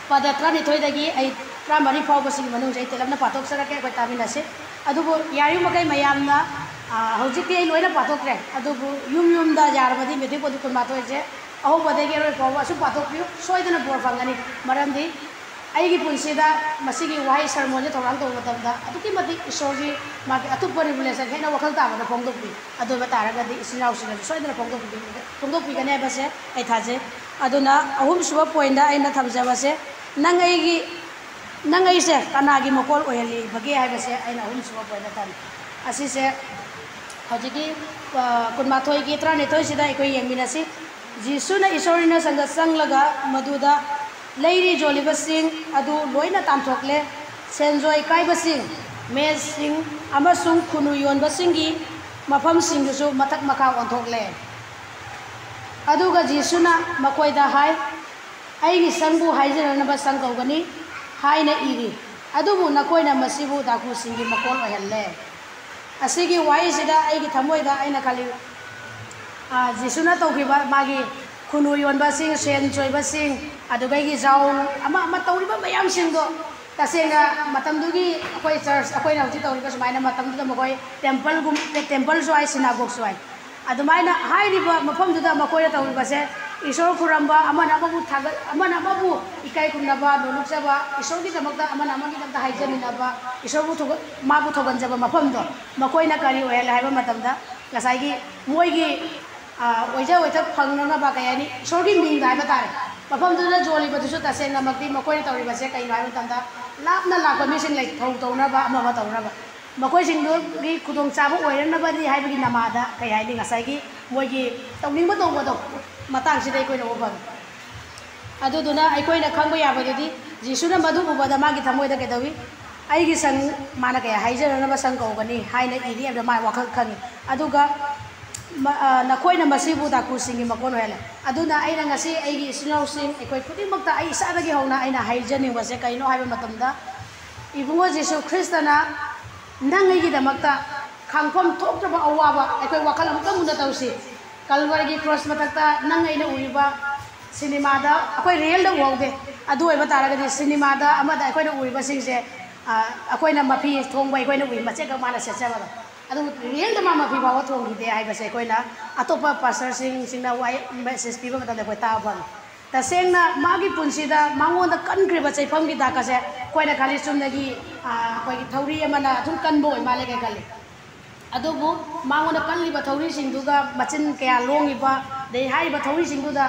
ꯄꯗ ꯇꯔꯥꯅꯤꯊꯣꯏꯗꯒꯤ ꯑꯩ ꯇꯔꯥꯃꯔꯤ ꯐꯥꯎꯕꯁꯤꯒꯤ ꯃꯅꯨꯡꯁꯦ ꯑꯩ ꯇꯦꯜꯂꯞꯅ ꯄꯥꯊꯣꯛꯆꯔꯛꯀꯦ, ꯑꯩꯈꯣꯏ ꯇꯥꯃꯤꯟꯅꯁꯤ꯫ ꯑꯗꯨꯕꯨ ꯌꯥꯔꯤꯕ ꯃꯈꯩ ꯃꯌꯥꯝꯅ, ꯑ, ꯍꯧꯖꯤꯛꯇꯤ ꯑꯩ ꯂꯣꯏꯅ ꯄꯥꯊꯣꯛꯇ꯭ꯔꯦ, ꯑꯗꯨꯕꯨ ꯌꯨꯝ ꯌꯨꯝꯗ ꯌꯥꯔꯕꯗꯤ ꯃꯦꯊ꯭ꯌꯨ ꯀꯨꯟ, ꯀꯨꯟꯃꯥꯊꯣꯏꯁꯦ ꯑꯍꯧꯕꯗꯒꯤ ꯑꯔꯣꯏ ꯐꯥꯎꯕ ꯑꯁꯨꯝ ꯄꯥꯊꯣꯛꯄꯤꯌꯨ, ꯁꯣꯏꯗꯅ ꯕꯣꯔ ꯐꯪꯒꯅꯤ꯫ ꯃꯔꯝꯗꯤ ꯑꯩꯒꯤ ꯄꯨꯟꯁꯤꯗ ꯃꯁꯤꯒꯤ ꯋꯥꯍꯩ ꯁꯔꯃꯣꯟꯁꯦ ꯊꯧꯔꯥꯡ ꯇꯧꯕ ꯃꯇꯝꯗ ꯑꯗꯨꯛꯀꯤ ꯃꯇꯤꯛ ꯏꯁꯣꯔꯒꯤ ꯃꯥꯒꯤ ꯑꯇꯣꯞꯄ revelation ꯍꯦꯟꯅ ꯋꯥꯈꯜ ꯇꯥꯕꯗ ꯐꯣꯡꯗꯣꯛꯄꯤ꯫ ꯑꯗꯨ ꯑꯣꯏꯕ ꯇꯥꯔꯒꯗꯤ ꯏꯆꯤꯟ ꯏꯅꯥꯎꯁꯤꯡꯅꯁꯨ ꯁꯣꯏꯗꯅ ꯐꯣꯡꯗꯣꯛꯄꯤꯒꯅꯤ, ꯐꯣꯡꯗꯣꯛꯄꯤꯒꯅꯤ ꯍꯥꯏꯕꯁꯦ ꯑꯩ ꯊꯥꯖꯩ꯫ ꯑꯗꯨꯅ ꯑꯍꯨꯝꯁꯨꯕ pointꯇ ꯑꯩꯅ ꯊꯝꯖꯕꯁꯦ, ꯅꯪ ꯑꯩꯒꯤ, ꯅꯪ ꯑꯩꯁꯦ ꯀꯅꯥꯒꯤ ꯃꯀꯣꯜ ꯑꯣꯏꯍꯜꯂꯤꯕꯒꯦ ꯍꯥꯏꯕꯁꯦ ꯑꯩꯅ ꯑꯍꯨꯝꯁꯨꯕ pointꯇ ꯊꯝꯃꯤ꯫ ꯑꯁꯤꯁꯦ ꯍꯧꯖꯤꯛꯀꯤ, ꯑ, ꯀꯨꯟꯃꯥꯊꯣꯏꯒꯤ ꯇꯔꯥꯅꯤꯊꯣꯏꯁꯤꯗ ꯑꯩꯈꯣꯏ ꯌꯦꯡꯃꯤꯟꯅꯁꯤ꯫ ꯖꯤꯁꯨꯅ ꯏꯁꯣꯔ ꯏꯅꯁꯪꯗ ꯆꯪꯂꯒ ꯃꯗꯨꯗ ꯂꯩꯔꯤ ꯌꯣꯜꯂꯤꯕꯁꯤꯡ ꯑꯗꯨ ꯂꯣꯏꯅ ꯇꯥꯟꯊꯣꯛꯂꯦ꯫ ꯁꯦꯟꯖꯣꯏ ꯀꯥꯏꯕꯁꯤꯡ, ꯃꯦꯖꯁꯤꯡ ꯑꯃꯁꯨꯡ ꯈꯨꯅꯨ ꯌꯣꯟꯕꯁꯤꯡꯒꯤ ꯃꯐꯝꯁꯤꯡꯗꯨꯁꯨ ꯃꯊꯛ ꯃꯈꯥ ꯑꯣꯟꯊꯣꯛꯂꯦ꯫ ꯑꯗꯨꯒ ꯖꯤꯁꯨꯅ ꯃꯈꯣꯏꯗ ꯍꯥꯏ, "ꯑꯩꯒꯤ ꯁꯪꯕꯨ ꯍꯥꯏꯖꯅꯅꯕ ꯁꯪ ꯀꯧꯒꯅꯤ" ꯍꯥꯏꯅ ꯏꯔꯤ꯫ ꯑꯗꯨꯕꯨ ꯅꯈꯣꯏꯅ ꯃꯁꯤꯕꯨ ꯗꯥꯀꯨꯁꯤꯡꯒꯤ ꯃꯀꯣꯜ ꯑꯣꯏꯍꯜꯂꯦ꯫ ꯑꯁꯤꯒꯤ ꯋꯥꯍꯩꯁꯤꯗ ꯑꯩꯒꯤ ꯊꯃꯣꯏꯗ ꯑꯩꯅ ꯈꯜꯂꯤ, ꯑ, ꯖꯤꯁꯨꯅ ꯇꯧꯈꯤꯕ ꯃꯥꯒꯤ ꯈꯨꯅꯨ ꯌꯣꯟꯕꯁꯤꯡ, ꯁꯦꯟ ꯆꯣꯏꯕꯁꯤꯡ, ꯑꯗꯨꯗꯒꯤ ꯖꯥꯎ ꯑꯃ ꯑꯃ ꯇꯧꯔꯤꯕ ꯃꯌꯥꯝꯁꯤꯡꯗꯣ, ꯇꯁꯦꯡꯅ ꯃꯇꯝꯗꯨꯒꯤ ꯑꯩꯈꯣꯏ ꯆꯔꯆ, ꯑꯩꯈꯣꯏꯅ ꯍꯧꯖꯤꯛ ꯇꯧꯔꯤꯕ ꯁꯨꯃꯥꯏꯅ ꯃꯇꯝꯗꯨꯗ ꯃꯈꯣꯏ ꯇꯦꯝꯄꯜꯒꯨꯝ-, ꯇꯦꯝꯄꯜꯁꯨ ꯍꯥꯏ, ꯁꯤꯅꯥꯒꯣꯒꯁꯨ ꯍꯥꯏ꯫ ꯑꯗꯨꯃꯥꯏꯅ ꯍꯥꯏꯔꯤꯕ ꯃꯐꯝꯗꯨꯗ ꯃꯈꯣꯏꯅ ꯇꯧꯔꯤꯕꯁꯦ, ꯏꯁꯣꯔ ꯈꯨꯔꯝꯕ, ꯑꯃꯅ ꯑꯃꯕꯨ ꯊꯥꯒꯠ-, ꯑꯃꯅ ꯑꯃꯕꯨ ꯏꯀꯥꯏ ꯈꯨꯝꯅꯕ, ꯅꯣꯂꯨꯛꯆꯕ, ꯏꯁꯣꯔꯒꯤꯗꯃꯛꯇ ꯑꯃꯅ ꯑꯃꯒꯤꯗꯃꯛꯇ ꯍꯥꯏꯖꯃꯤꯟꯅꯕ, ꯏꯁꯣꯔꯕꯨ ꯊꯧꯒꯠ-, ꯃꯥꯕꯨ ꯊꯧꯒꯟꯖꯕ ꯃꯐꯝꯗꯣ ꯃꯈꯣꯏꯅ ꯀꯔꯤ ꯑꯣꯏꯍꯜꯂꯦ ꯍꯥꯏꯕ ꯃꯇꯝꯗ, ꯉꯁꯥꯏꯒꯤ ꯃꯣꯏꯒꯤ, ꯑ, ꯑꯣꯏꯖ ꯑꯣꯏꯊꯛ ꯐꯪꯅꯅꯕ, ꯀꯩ ꯍꯥꯏꯅꯤ, ꯏꯁꯣꯔꯒꯤ ꯃꯤꯡꯗ ꯍꯥꯏꯕ ꯇꯥꯔꯦ, ꯃꯐꯝꯗꯨꯗ ꯌꯣꯜꯂꯤꯕꯗꯨꯁꯨ ꯇꯁꯦꯡꯅꯃꯛꯇꯤ ꯃꯈꯣꯏꯅ ꯇꯧꯔꯤꯕꯁꯦ ꯀꯩꯅꯣ ꯍꯥꯏꯕ ꯃꯇꯝꯗ, ꯂꯥꯞꯅ ꯂꯥꯛꯄ ꯃꯤꯁꯤꯡ ꯂꯩ ꯊꯧ ꯇꯧꯅꯕ, ꯑꯃ ꯑꯃ ꯇꯧꯅꯕ, ꯃꯈꯣꯏꯁꯤꯡꯗꯨꯒꯤ ꯈꯨꯗꯣꯡꯆꯥꯕ ꯑꯣꯏꯔꯛꯅꯕꯅꯤ ꯍꯥꯏꯕꯒꯤ ꯅꯃꯥꯗ, ꯀꯩ ꯍꯥꯏꯅꯤ, ꯉꯁꯥꯏꯒꯤ ꯃꯣꯏꯒꯤ ꯇꯧꯅꯤꯡꯕ ꯇꯧꯕꯗꯣ ꯃꯇꯥꯡꯁꯤꯗ ꯑꯩꯈꯣꯏꯅ ꯎꯕ ꯐꯪꯉꯤ꯫ ꯑꯗꯨꯗꯨꯅ ꯑꯩꯈꯣꯏꯅ ꯈꯪꯕ ꯌꯥꯕꯗꯨꯗꯤ, ꯖꯤꯁꯨꯅ ꯃꯗꯨ ꯎꯕꯗ ꯃꯥꯒꯤ ꯊꯃꯣꯏꯗ ꯀꯩꯗꯧꯏ? "ꯑꯩꯒꯤ ꯁꯪ, ꯃꯥꯅ ꯀꯩ ꯍꯥꯏꯖꯔꯅꯕ ꯁꯪ ꯀꯧꯒꯅꯤ" ꯍꯥꯏꯅ ꯏꯔꯤ ꯍꯥꯏꯕꯗꯣ ꯃꯥ ꯋꯥꯈꯜ ꯈꯪꯉꯤ꯫ ꯑꯗꯨꯒ ꯃ-, ꯑ, "ꯅꯈꯣꯏꯅ ꯃꯁꯤꯕꯨ ꯗꯥꯀꯨꯁꯤꯡꯒꯤ ꯃꯀꯣꯟ ꯑꯣꯏꯍꯜꯂꯦ"꯫ ꯑꯗꯨꯅ ꯑꯩꯅ ꯉꯁꯤ ꯑꯩꯒꯤ ꯏꯆꯤꯜ ꯏꯅꯥꯎꯁꯤꯡ, ꯑꯩꯈꯣꯏ ꯈꯨꯗꯤꯡꯃꯛꯇ ꯑꯩ ꯏꯁꯥꯗꯒꯤ ꯍꯧꯅ ꯑꯩꯅ ꯍꯥꯏꯖꯅꯤꯡꯕꯁꯦ ꯀꯩꯅꯣ ꯍꯥꯏꯕ ꯃꯇꯝꯗ, ꯏꯕꯨꯡꯉꯣ ꯖꯤꯁꯨ ꯈ꯭ꯔꯤꯁꯇꯅ ꯅꯪ ꯑꯩꯒꯤꯗꯃꯛꯇ ꯈꯥꯡꯐꯝ ꯊꯣꯛꯇ꯭ꯔꯕ ꯑꯋꯥꯕ ꯑꯩꯈꯣꯏ ꯋꯥꯈꯜ ꯑꯃꯨꯛꯇ ꯃꯨꯟꯅ ꯇꯧꯁꯤ꯫ ꯀꯜꯚꯔꯒꯤ ꯀ꯭ꯔꯣꯁ ꯃꯊꯛꯇ ꯅꯪ ꯑꯩꯅ ꯎꯔꯤꯕ ꯁꯤꯅꯦꯃꯥꯗ, ꯑꯩꯈꯣꯏ ꯔꯤꯌꯦꯜꯗ ꯎꯍꯧꯗꯦ꯫ ꯑꯗꯨ ꯑꯣꯏꯕ ꯇꯥꯔꯒꯗꯤ ꯁꯤꯅꯦꯃꯥꯗ ꯑꯃꯗ ꯑꯩꯈꯣꯏꯅ ꯎꯔꯤꯕꯁꯤꯡꯁꯦ, ꯑ, ꯑꯩꯈꯣꯏꯅ ꯃꯐꯤ ꯊꯣꯡꯕ ꯑꯩꯈꯣꯏꯅ ꯎꯏ, ꯃꯆꯦꯠꯈꯛ ꯃꯥꯅ ꯁꯦꯠꯆꯕꯗꯣ꯫ ꯑꯗꯨꯕꯨ ꯔꯤꯌꯦꯜꯗ ꯃꯥ ꯃꯐꯤ ꯐꯥꯎꯕ ꯊꯣꯡꯈꯤꯗꯦ ꯍꯥꯏꯕꯁꯦ ꯑꯩꯈꯣꯏꯅ ꯑꯇꯣꯞꯄ ꯄꯥꯁꯇꯔꯁꯤꯡꯁꯤꯡꯅ ꯋꯥꯍꯩ ꯃꯦꯁꯦꯖ ꯄꯤꯕ ꯃꯇꯝꯗ ꯑꯩꯈꯣꯏ ꯇꯥꯕ ꯐꯪꯉꯤ꯫ ꯇꯁꯦꯡꯅ ꯃꯥꯒꯤ ꯄꯨꯟꯁꯤꯗ ꯃꯉꯣꯟꯗ ꯀꯟꯈ꯭ꯔꯤꯕ ꯆꯩꯐꯝꯒꯤ ꯗꯥꯛ ꯑꯁꯦ ꯑꯩꯈꯣꯏꯅ ꯈꯜꯂꯤ ꯆꯨꯝꯅꯒꯤ, ꯑ, ꯑꯩꯈꯣꯏꯒꯤ ꯊꯧꯔꯤ ꯑꯃꯅ ꯑꯗꯨꯝ ꯀꯟꯕ ꯑꯣꯏ ꯃꯥꯜꯂꯦ ꯀꯩ ꯈꯜꯂꯤ꯫ ꯑꯗꯨꯕꯨ ꯃꯉꯣꯟꯗ ꯀꯜꯂꯤꯕ ꯊꯧꯔꯤꯁꯤꯡꯗꯨꯒ ꯃꯆꯤꯟ ꯀꯌꯥ ꯂꯣꯡꯉꯤꯕ, ꯑꯗꯩ ꯍꯥꯏꯔꯤꯕ ꯊꯧꯔꯤꯁꯤꯡꯗꯨꯗ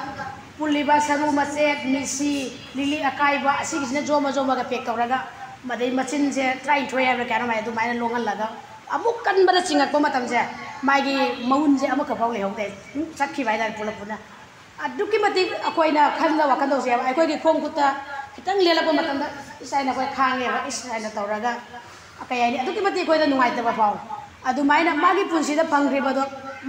ꯄꯨꯜꯂꯤꯕ ꯁꯔꯨ ꯃꯆꯦꯠ, ꯃꯤꯁꯤ, ꯂꯤꯂꯤ ꯑꯀꯥꯏꯕ, ꯑꯁꯤꯒꯤꯁꯤꯅ ꯖꯣꯝꯕ ꯖꯣꯝꯕꯒ ꯄꯦꯛ ꯇꯧꯔꯒ, ꯑꯗꯩ ꯃꯆꯤꯟꯁꯦ ꯇꯔꯥꯅꯤꯊꯣꯏ ꯍꯥꯏꯕ꯭ꯔꯥ ꯀꯌꯥꯅꯣꯝ ꯍꯥꯏ, ꯑꯗꯨꯃꯥꯏꯅ ꯂꯣꯡꯍꯜꯂꯒ, ꯑꯃꯨꯛ ꯀꯟꯕꯗ ꯆꯤꯡꯉꯛꯄ ꯃꯇꯝꯁꯦ ꯃꯥꯒꯤ ꯃꯎꯟꯁꯦ ꯑꯃꯈꯛ ꯐꯥꯎ ꯂꯩꯍꯧꯗꯦ꯫ ꯑꯗꯨꯝ ꯆꯠꯈꯤꯕ ꯍꯥꯏꯇꯥꯔꯦ ꯄꯨꯂꯞ ꯄꯨꯟꯅ꯫ ꯑꯗꯨꯛꯀꯤ ꯃꯇꯤꯛ ꯑꯩꯈꯣꯏꯅ ꯈꯟꯕ ꯋꯥꯈꯜ ꯇꯧꯁꯦꯕ꯫ ꯑꯩꯈꯣꯏꯒꯤ ꯈꯣꯡ ꯈꯨꯠꯇ ꯈꯤꯇꯪ ꯂꯦꯜꯂꯛꯄ ꯃꯇꯝꯗ ꯏꯁ ꯍꯥꯏꯅ ꯑꯩꯈꯣꯏ ꯈꯥꯡꯉꯦꯕ, ꯏꯁ ꯍꯥꯏꯅ ꯇꯧꯔꯒ, ꯀꯩ ꯍꯥꯏꯅꯤ, ꯑꯗꯨꯛꯀꯤ ꯃꯇꯤꯛ ꯑꯩꯈꯣꯏꯗ ꯅꯨꯡꯉꯥꯏꯇꯕ ꯐꯥꯎꯏ꯫ ꯑꯗꯨꯃꯥꯏꯅ ꯃꯥꯒꯤ ꯄꯨꯟꯁꯤꯗ ꯐꯪꯈ꯭ꯔꯤꯕꯗꯣ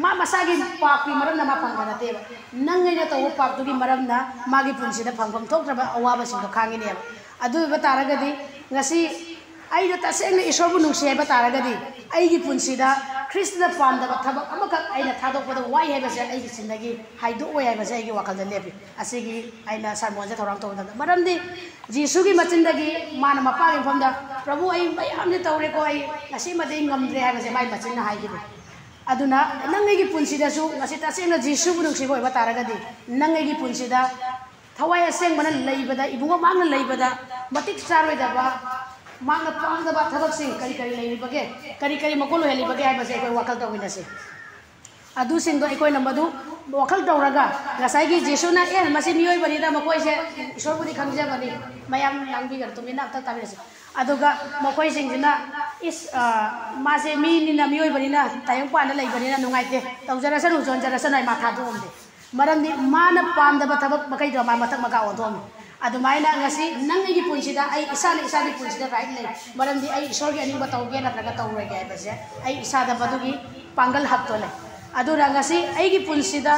ꯃꯥ ꯃꯁꯥꯒꯤ ꯄꯥꯞꯀꯤ ꯃꯔꯝꯅ ꯃꯥ ꯐꯪꯕ ꯅꯠꯇꯦꯕ꯫ ꯅꯪ ꯑꯩꯅ ꯇꯧꯕ ꯄꯥꯞꯇꯨꯒꯤ ꯃꯔꯝꯅ ꯃꯥꯒꯤ ꯄꯨꯟꯁꯤꯗ ꯐꯪꯐꯝ ꯊꯣꯛꯇ꯭ꯔꯕ ꯑꯋꯥꯕꯁꯤꯡꯗꯣ ꯈꯥꯡꯉꯤꯅꯦꯕ꯫ ꯑꯗꯨ ꯑꯣꯏꯕ ꯇꯥꯔꯒꯗꯤ ꯉꯁꯤ ꯑꯩꯅ ꯇꯁꯦꯡꯅ ꯏꯁꯣꯔꯕꯨ ꯅꯨꯡꯁꯤ ꯍꯥꯏꯕ ꯇꯥꯔꯒꯗꯤ ꯑꯩꯒꯤ ꯄꯨꯟꯁꯤꯗ ꯈ꯭ꯔꯤꯁꯇꯅ ꯄꯥꯝꯗꯕ ꯊꯕꯛ ꯑꯃꯈꯛ ꯑꯩꯅ ꯊꯥꯗꯣꯛꯄꯗ ꯋꯥꯏ ꯍꯥꯏꯕꯁꯦ ꯑꯩꯒꯤ ꯆꯤꯟꯗꯒꯤ ꯍꯥꯏꯗꯣꯛꯑꯣꯏ ꯍꯥꯏꯕꯁꯦ ꯑꯩꯒꯤ ꯋꯥꯈꯜꯗ ꯂꯦꯞꯄꯤ꯫ ꯑꯁꯤꯒꯤ ꯑꯩꯅ ꯁꯔꯃꯣꯟꯁꯦ ꯊꯧꯔꯥꯡ ꯇꯧꯕ ꯃꯇꯝꯗ, ꯃꯔꯝꯗꯤ ꯖꯤꯁꯨꯒꯤ ꯃꯆꯤꯟꯗꯒꯤ ꯃꯥꯅ ꯃꯄꯥꯒꯤ ꯃꯐꯝꯗ, "ꯄ꯭ꯔꯚꯨ, ꯑꯩ ꯃꯌꯥꯝꯗꯤ ꯇꯧꯔꯦꯀꯣ, ꯑꯩ ꯉꯁꯤꯃꯗꯤ ꯑꯩ ꯉꯝꯗ꯭ꯔꯦ" ꯍꯥꯏꯕꯁꯦ ꯃꯥꯒꯤ ꯃꯆꯤꯟꯅ ꯍꯥꯏꯈꯤꯕꯅꯤ꯫ ꯑꯗꯨꯅ ꯅꯪ ꯑꯩꯒꯤ ꯄꯨꯟꯁꯤꯗꯁꯨ ꯉꯁꯤ ꯇꯁꯦꯡꯅ ꯖꯤꯁꯨꯕꯨ ꯅꯨꯡꯁꯤꯕ ꯑꯣꯏꯕ ꯇꯥꯔꯒꯗꯤ, ꯅꯪ ꯑꯩꯒꯤ ꯄꯨꯟꯁꯤꯗ ꯊꯋꯥꯏ ꯑꯁꯦꯡꯕꯅ ꯂꯩꯕꯗ, ꯏꯕꯨꯡꯉꯣ ꯃꯍꯥꯛꯅ ꯂꯩꯕꯗ ꯃꯇꯤꯛ ꯆꯥꯔꯣꯏꯗꯕ, ꯃꯍꯥꯛꯅ ꯄꯥꯝꯗꯕ ꯊꯕꯛꯁꯤꯡ ꯀꯔꯤ ꯀꯔꯤ ꯂꯩꯔꯤꯕꯒꯦ, ꯀꯔꯤ ꯀꯔꯤ ꯃꯒꯨꯟ ꯑꯣꯏꯍꯜꯂꯤꯕꯒꯦ ꯍꯥꯏꯕꯁꯦ ꯑꯩꯈꯣꯏ ꯋꯥꯈꯜ ꯇꯧꯃꯤꯟꯅꯁꯤ꯫ ꯑꯗꯨꯁꯤꯡꯗꯣ ꯑꯩꯈꯣꯏꯅ ꯃꯗꯨ ꯋꯥꯈꯜ ꯇꯧꯔꯒ, ꯉꯁꯥꯏꯒꯤ ꯖꯤꯁꯨꯅ, "ꯑꯦ, ꯃꯁꯤ ꯃꯤꯑꯣꯏꯕꯅꯤꯗ, ꯃꯈꯣꯏꯁꯦ ꯏꯁꯣꯔꯕꯨꯗꯤ ꯈꯪꯖꯕꯅꯤ", ꯃꯌꯥꯝ ꯂꯥꯡꯕꯤꯒꯅꯨ, ꯇꯨꯃꯤꯟꯅ ꯑꯝꯇ ꯇꯥꯕꯤꯔꯁꯤ꯫ ꯑꯗꯨꯒ ꯃꯈꯣꯏꯁꯤꯡꯁꯤꯅ, "ꯏꯁ, ꯑ, ꯃꯥꯁꯦ ꯃꯤꯅꯤꯅ, ꯃꯤꯑꯣꯏꯕꯅꯤꯅ, ꯇꯥꯏꯌꯣꯟ ꯄꯥꯟꯗ ꯂꯩꯕꯅꯤꯅ ꯅꯨꯡꯉꯥꯏꯇꯦ, ꯇꯧꯖꯔꯁꯅꯨ, ꯆꯣꯟꯖꯔꯁꯅꯨ" ꯍꯥꯏ ꯃꯥ ꯊꯥꯗꯣꯛꯑꯝꯗꯦ꯫ ꯃꯔꯝꯗꯤ ꯃꯥꯅ ꯄꯥꯝꯗꯕ ꯊꯕꯛ ꯃꯈꯩꯗꯣ ꯃꯥ ꯃꯊꯛ ꯃꯈꯥ ꯑꯣꯟꯊꯣꯛꯑꯝꯃꯤ꯫ ꯑꯗꯨꯃꯥꯏꯅ ꯉꯁꯤ ꯅꯪ ꯑꯩꯒꯤ ꯄꯨꯟꯁꯤꯗ, ꯑꯩ ꯏꯁꯥꯅ ꯏꯁꯥꯒꯤ ꯄꯨꯟꯁꯤꯗ right ꯂꯩ, ꯃꯔꯝꯗꯤ ꯑꯩ ꯏꯁꯣꯔꯒꯤ ꯑꯅꯤꯡꯕ ꯇꯧꯒꯦ ꯅꯠꯇ꯭ꯔꯒ ꯇꯧꯔꯣꯏꯒꯦ ꯍꯥꯏꯕꯁꯦ ꯑꯩ ꯏꯁꯥꯗ ꯃꯗꯨꯒꯤ ꯄꯥꯡꯒꯜ ꯍꯛꯇꯣ ꯂꯩ꯫ ꯑꯗꯨꯅ ꯉꯁꯤ ꯑꯩꯒꯤ ꯄꯨꯟꯁꯤꯗ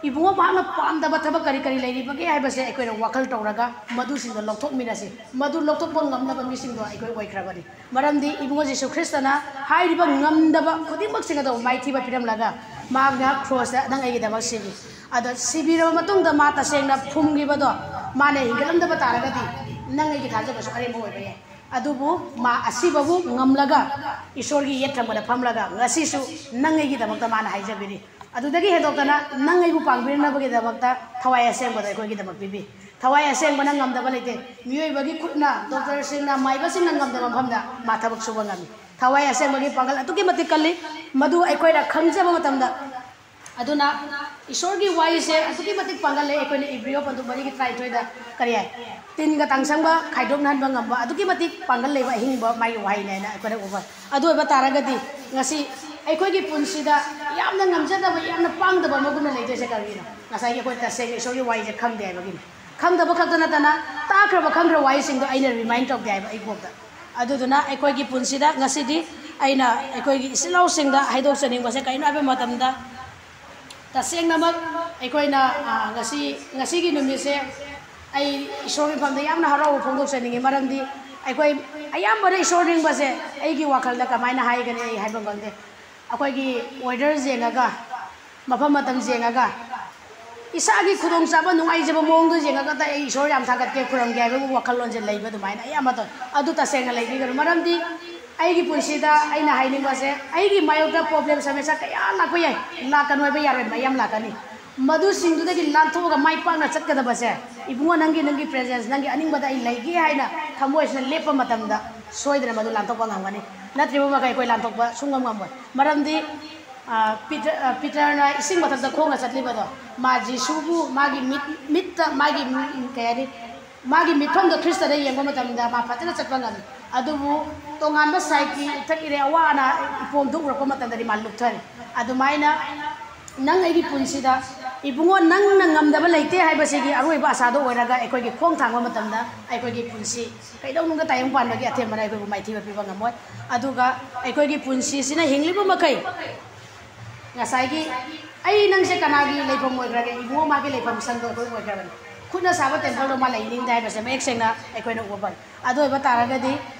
ꯏꯕꯨꯡꯉꯣ ꯃꯍꯥꯛꯅ ꯄꯥꯝꯗꯕ ꯊꯕꯛ ꯀꯔꯤ ꯀꯔꯤ ꯂꯩꯔꯤꯕꯒꯦ ꯍꯥꯏꯕꯁꯦ ꯑꯩꯈꯣꯏꯅ ꯋꯥꯈꯜ ꯇꯧꯔꯒ ꯃꯗꯨꯁꯤꯡꯗꯣ ꯂꯧꯊꯣꯛꯃꯤꯟꯅꯁꯤ꯫ ꯃꯗꯨ ꯂꯧꯊꯣꯛꯄ ꯉꯝꯅꯕ ꯃꯤꯁꯤꯡꯗꯣ ꯑꯩꯈꯣꯏ ꯑꯣꯏꯈ꯭ꯔꯕꯅꯤ꯫ ꯃꯔꯝꯗꯤ ꯏꯕꯨꯡꯉꯣ ꯖꯤꯁꯨ ꯈ꯭ꯔꯤꯁꯇꯅ ꯍꯥꯏꯔꯤꯕ ꯉꯝꯗꯕ ꯈꯨꯗꯤꯡꯃꯛꯁꯤꯡ ꯑꯗꯣ ꯃꯥꯏꯊꯤꯕ ꯄꯤꯔꯝꯂꯒ ꯃꯍꯥꯛꯅ ꯀ꯭ꯔꯣꯁꯇ ꯅꯪ ꯑꯩꯒꯤꯗꯃꯛ ꯁꯤꯕꯤ꯫ ꯑꯗꯣ ꯁꯤꯕꯤꯔꯕ ꯃꯇꯨꯡꯗ ꯃꯥ ꯇꯁꯦꯡꯅ ꯐꯨꯝꯈꯤꯕꯗꯣ, ꯃꯥꯅ ꯍꯤꯡꯒꯠꯂꯝꯗꯕ ꯇꯥꯔꯒꯗꯤ ꯅꯪ ꯑꯩꯒꯤ ꯊꯥꯖꯕꯁꯨ ꯑꯔꯦꯝꯕ ꯑꯣꯏꯕ ꯌꯥꯏ꯫ ꯑꯗꯨꯕꯨ ꯃꯥ ꯑꯁꯤꯕꯕꯨ ꯉꯝꯂꯒ ꯏꯁꯣꯔꯒꯤ ꯌꯦꯠ ꯊꯪꯕꯗ ꯐꯝꯂꯒ ꯉꯁꯤꯁꯨ ꯅꯪ ꯑꯩꯒꯤꯗꯃꯛꯇ ꯃꯥꯅ ꯍꯥꯏꯖꯕꯤꯔꯤ꯫ ꯑꯗꯨꯗꯒꯤ ꯍꯦꯟꯗꯣꯛꯇꯅ ꯅꯪ ꯑꯩꯕꯨ ꯄꯥꯡꯕꯤꯅꯕꯒꯤꯗꯃꯛꯇ ꯊꯋꯥꯏ ꯑꯁꯦꯡꯕꯗ ꯑꯩꯈꯣꯏꯒꯤꯗꯃꯛ ꯄꯤꯕꯤ꯫ ꯊꯋꯥꯏ ꯑꯁꯦꯡꯕꯅ ꯉꯝꯗꯕ ꯂꯩꯇꯦ꯫ ꯃꯤꯑꯣꯏꯕꯒꯤ ꯈꯨꯠꯅ, ꯗꯣꯛꯇꯔꯁꯤꯡꯅ, ꯃꯥꯏꯕꯁꯤꯡꯅ ꯉꯝꯗꯕ ꯃꯐꯝꯗ ꯃꯥ ꯊꯕꯛ ꯁꯨꯕ ꯉꯝꯃꯤ꯫ ꯊꯋꯥꯏ ꯑꯁꯦꯡꯕꯒꯤ ꯄꯥꯡꯒꯜ ꯑꯗꯨꯛꯀꯤ ꯃꯇꯤꯛ ꯀꯜꯂꯤ꯫ ꯃꯗꯨ ꯑꯩꯈꯣꯏꯅ ꯈꯪꯖꯕ ꯃꯇꯝꯗ, ꯑꯗꯨꯅ ꯏꯁꯣꯔꯒꯤ ꯋꯥꯔꯤꯁꯦ ꯑꯗꯨꯛꯀꯤ ꯃꯇꯤꯛ ꯄꯥꯡꯒꯜ ꯂꯩ꯫ ꯑꯩꯈꯣꯏꯅ ꯏꯕ꯭ꯔꯤꯌꯣ ꯄꯟꯗꯨ ꯃꯔꯤꯒꯤ ꯇꯔꯥꯅꯤꯊꯣꯏꯗ ꯀꯔꯤ ꯍꯥꯏ? ꯇꯤꯟꯒ ꯇꯥꯡꯁꯪꯕ ꯈꯥꯏꯗꯣꯛꯅꯍꯟꯕ ꯉꯝꯕ ꯑꯗꯨꯛꯀꯤ ꯃꯇꯤꯛ ꯄꯥꯡꯒꯜ ꯂꯩꯕ ꯑꯍꯤꯡꯕ ꯃꯥꯒꯤ ꯋꯥꯍꯩꯅꯦ ꯍꯥꯏꯅ ꯑꯩꯈꯣꯏꯅ ꯎꯕ꯫ ꯑꯗꯨ ꯑꯣꯏꯕ ꯇꯥꯔꯒꯗꯤ ꯉꯁꯤ ꯑꯩꯈꯣꯏꯒꯤ ꯄꯨꯟꯁꯤꯗ ꯌꯥꯝꯅ ꯉꯝꯖꯗꯕ, ꯌꯥꯝꯅ ꯄꯥꯡꯗꯕ ꯑꯃꯒꯨꯝꯅ ꯂꯩꯗꯣꯏꯁꯦ ꯀꯔꯤꯒꯤꯅꯣ? ꯉꯁꯥꯏꯒꯤ ꯑꯩꯈꯣꯏ ꯇꯁꯦꯡꯅ ꯏꯁꯣꯔꯒꯤ ꯋꯥꯔꯤꯁꯦ ꯈꯪꯗꯦ ꯍꯥꯏꯕꯒꯤꯅꯤ꯫ ꯈꯪꯗꯕ ꯈꯛꯇ ꯅꯠꯇꯅ ꯇꯥꯈ꯭ꯔꯕ ꯈꯪꯈ꯭ꯔꯕ ꯋꯥꯍꯩꯁꯤꯡꯗꯣ ꯑꯩꯅ remind ꯇꯧꯗꯦ ꯍꯥꯏꯕ ꯑꯩ ꯀꯣꯛꯇ꯫ ꯑꯗꯨꯗꯨꯅ ꯑꯩꯈꯣꯏꯒꯤ ꯄꯨꯟꯁꯤꯗ ꯉꯁꯤꯗꯤ ꯑꯩꯅ ꯑꯩꯈꯣꯏꯒꯤ ꯏꯆꯤꯜ ꯏꯅꯥꯎꯁꯤꯡꯗ ꯍꯥꯏꯗꯣꯛꯆꯅꯤꯡꯕꯁꯦ ꯀꯔꯤꯅꯣ ꯍꯥꯏꯕ ꯃꯇꯝꯗ, ꯇꯁꯦꯡꯅꯃꯛ ꯑꯩꯈꯣꯏꯅ, ꯑ, ꯉꯁꯤ, ꯉꯁꯤꯒꯤ ꯅꯨꯃꯤꯠꯁꯦ ꯑꯩ ꯏꯁꯣꯔꯒꯤ ꯃꯐꯝꯗ ꯌꯥꯝꯅ ꯍꯔꯥꯎꯕ ꯐꯣꯡꯗꯣꯛꯆꯅꯤꯡꯉꯤ꯫ ꯃꯔꯝꯗꯤ ꯑꯩꯈꯣꯏ ꯑꯌꯥꯝꯕꯅ ꯏꯁꯣꯔ ꯅꯤꯡꯕꯁꯦ ꯑꯩꯒꯤ ꯋꯥꯈꯜꯗ ꯀꯃꯥꯏꯅ ꯍꯥꯏꯒꯅꯤ ꯑꯩ ꯍꯥꯏꯕ ꯉꯝꯗꯦ꯫ ꯑꯩꯈꯣꯏꯒꯤ weather ꯌꯦꯡꯉꯒ, ꯃꯐꯝ ꯃꯇꯝ ꯌꯦꯡꯉꯒ, ꯏꯁꯥꯒꯤ ꯈꯨꯗꯣꯡꯆꯥꯕ, ꯅꯨꯡꯉꯥꯏꯖꯕ ꯃꯑꯣꯡꯗꯣ ꯌꯦꯡꯉꯒ ꯑꯩ ꯏꯁꯣꯔ ꯌꯥꯝ ꯊꯥꯒꯠꯀꯦ, ꯈꯨꯔꯨꯝꯒꯦ ꯍꯥꯏꯕꯒꯤ ꯋꯥꯈꯜꯂꯣꯟꯁꯦ ꯂꯩꯕ ꯑꯗꯨꯃꯥꯏꯅ ꯑꯌꯥꯝꯕ ꯇꯧ-, ꯑꯗꯨ ꯇꯁꯦꯡꯅ ꯂꯩꯕꯤꯒꯅꯨ꯫ ꯃꯔꯝꯗꯤ ꯑꯩꯒꯤ ꯄꯨꯟꯁꯤꯗ ꯑꯩꯅ ꯍꯥꯏꯅꯤꯡꯕꯁꯦ, ꯑꯩꯒꯤ ꯃꯥꯌꯣꯛꯇ problem ꯁꯃꯁ꯭ꯌꯥ ꯀꯌꯥ ꯂꯥꯛꯄ ꯌꯥꯏ, ꯂꯥꯛꯀꯅꯨ ꯍꯥꯏꯕ ꯌꯥꯔꯣꯏ, ꯃꯌꯥꯝ ꯂꯥꯛꯀꯅꯤ꯫ ꯃꯗꯨꯁꯤꯡꯗꯨꯗꯒꯤ ꯂꯥꯟꯊꯣꯛꯑꯒ ꯃꯥꯏ ꯄꯥꯛꯅ ꯆꯠꯀꯗꯕꯁꯦ, ꯏꯕꯨꯡꯉꯣ, ꯅꯪꯒꯤ, ꯅꯪꯒꯤ presence, ꯅꯪꯒꯤ ꯑꯅꯤꯡꯕꯗ ꯑꯩ ꯂꯩꯒꯦ ꯍꯥꯏꯅ ꯊꯃꯣꯏꯁꯤꯅ ꯂꯦꯞꯄ ꯃꯇꯝꯗ ꯁꯣꯏꯗꯅ ꯃꯗꯨ ꯂꯥꯟꯊꯣꯛꯄ ꯉꯝꯒꯅꯤ꯫ ꯅꯠꯇ꯭ꯔꯤꯕ ꯃꯈꯩ ꯑꯩꯈꯣꯏ ꯂꯥꯟꯊꯣꯛꯄ ꯁꯨꯡꯉꯝ ꯉꯝꯃꯣꯏ꯫ ꯃꯔꯝꯗꯤ, ꯑ, ꯄꯤꯇꯔ-, ꯑ, ꯄꯤꯇꯔꯅ ꯏꯁꯤꯡ ꯃꯊꯛꯇ ꯈꯣꯡꯅ ꯆꯠꯂꯤꯕꯗꯣ, ꯃꯥ ꯖꯤꯁꯨꯕꯨ ꯃꯥꯒꯤ ꯃꯤꯠ-, ꯃꯤꯠꯇ ꯃꯥꯒꯤ, ꯎꯝ, ꯀꯩ ꯍꯥꯏꯅꯤ, ꯃꯥꯒꯤ ꯃꯤꯠꯐꯝꯗꯣ ꯈ꯭ꯔꯤꯁꯇꯗ ꯌꯦꯡꯕ ꯃꯇꯝꯗ ꯃꯥ ꯐꯖꯅ ꯆꯠꯄ ꯉꯝꯃꯤ꯫ ꯑꯗꯨꯕꯨ ꯇꯣꯉꯥꯟꯕ side ꯀꯤ ꯏꯊꯛ ꯏꯔꯦ ꯑꯋꯥ ꯑꯅꯥ ꯏꯄꯣꯝꯗꯨ ꯎꯔꯛꯄ ꯃꯇꯝꯗꯗꯤ ꯃꯥ ꯂꯨꯞꯊꯔꯤ꯫ ꯑꯗꯨꯃꯥꯏꯅ ꯅꯪ ꯑꯩꯒꯤ ꯄꯨꯟꯁꯤꯗ, ꯏꯕꯨꯡꯉꯣ, ꯅꯪꯅ ꯉꯝꯗꯕ ꯂꯩꯇꯦ ꯍꯥꯏꯕꯁꯤꯒꯤ ꯑꯔꯣꯏꯕ ꯑꯁꯥꯗꯣ ꯑꯣꯏꯔꯒ ꯑꯩꯈꯣꯏꯒꯤ ꯈꯣꯡ ꯊꯥꯡꯕ ꯃꯇꯝꯗ ꯑꯩꯈꯣꯏꯒꯤ ꯄꯨꯟꯁꯤ ꯀꯩꯗꯧꯅꯨꯡꯗ ꯇꯥꯏꯌꯣꯟ ꯄꯥꯟꯕꯒꯤ ꯑꯊꯦꯝꯕꯅ ꯑꯩꯈꯣꯏꯕꯨ ꯃꯥꯏꯊꯤꯕ ꯄꯤꯕ ꯉꯝꯃꯣꯏ꯫ ꯑꯗꯨꯒ ꯑꯩꯈꯣꯏꯒꯤ ꯄꯨꯟꯁꯤꯁꯤꯅ ꯍꯤꯡꯂꯤꯕ ꯃꯈꯩ ꯉꯁꯥꯏꯒꯤ ꯑꯩ ꯅꯪꯁꯦ ꯀꯅꯥꯒꯤ ꯂꯩꯐꯝ ꯑꯣꯏꯈ꯭ꯔꯒꯦ? ꯏꯕꯨꯡꯉꯣ ꯃꯥꯒꯤ ꯂꯩꯐꯝ ꯁꯪꯗꯣ ꯑꯩꯈꯣꯏ ꯑꯣꯏꯈ꯭ꯔꯕꯅꯤ꯫ ꯈꯨꯠꯅ ꯁꯥꯕ temple ꯗꯣ ꯃꯥ ꯂꯩꯅꯤꯡꯗꯦ ꯍꯥꯏꯕꯁꯦ ꯃꯌꯦꯛ ꯁꯦꯡꯅ ꯑꯩꯈꯣꯏꯅ ꯎꯕ ꯐꯪꯉꯤ꯫ ꯑꯗꯨ ꯑꯣꯏꯕ ꯇꯥꯔꯒꯗꯤ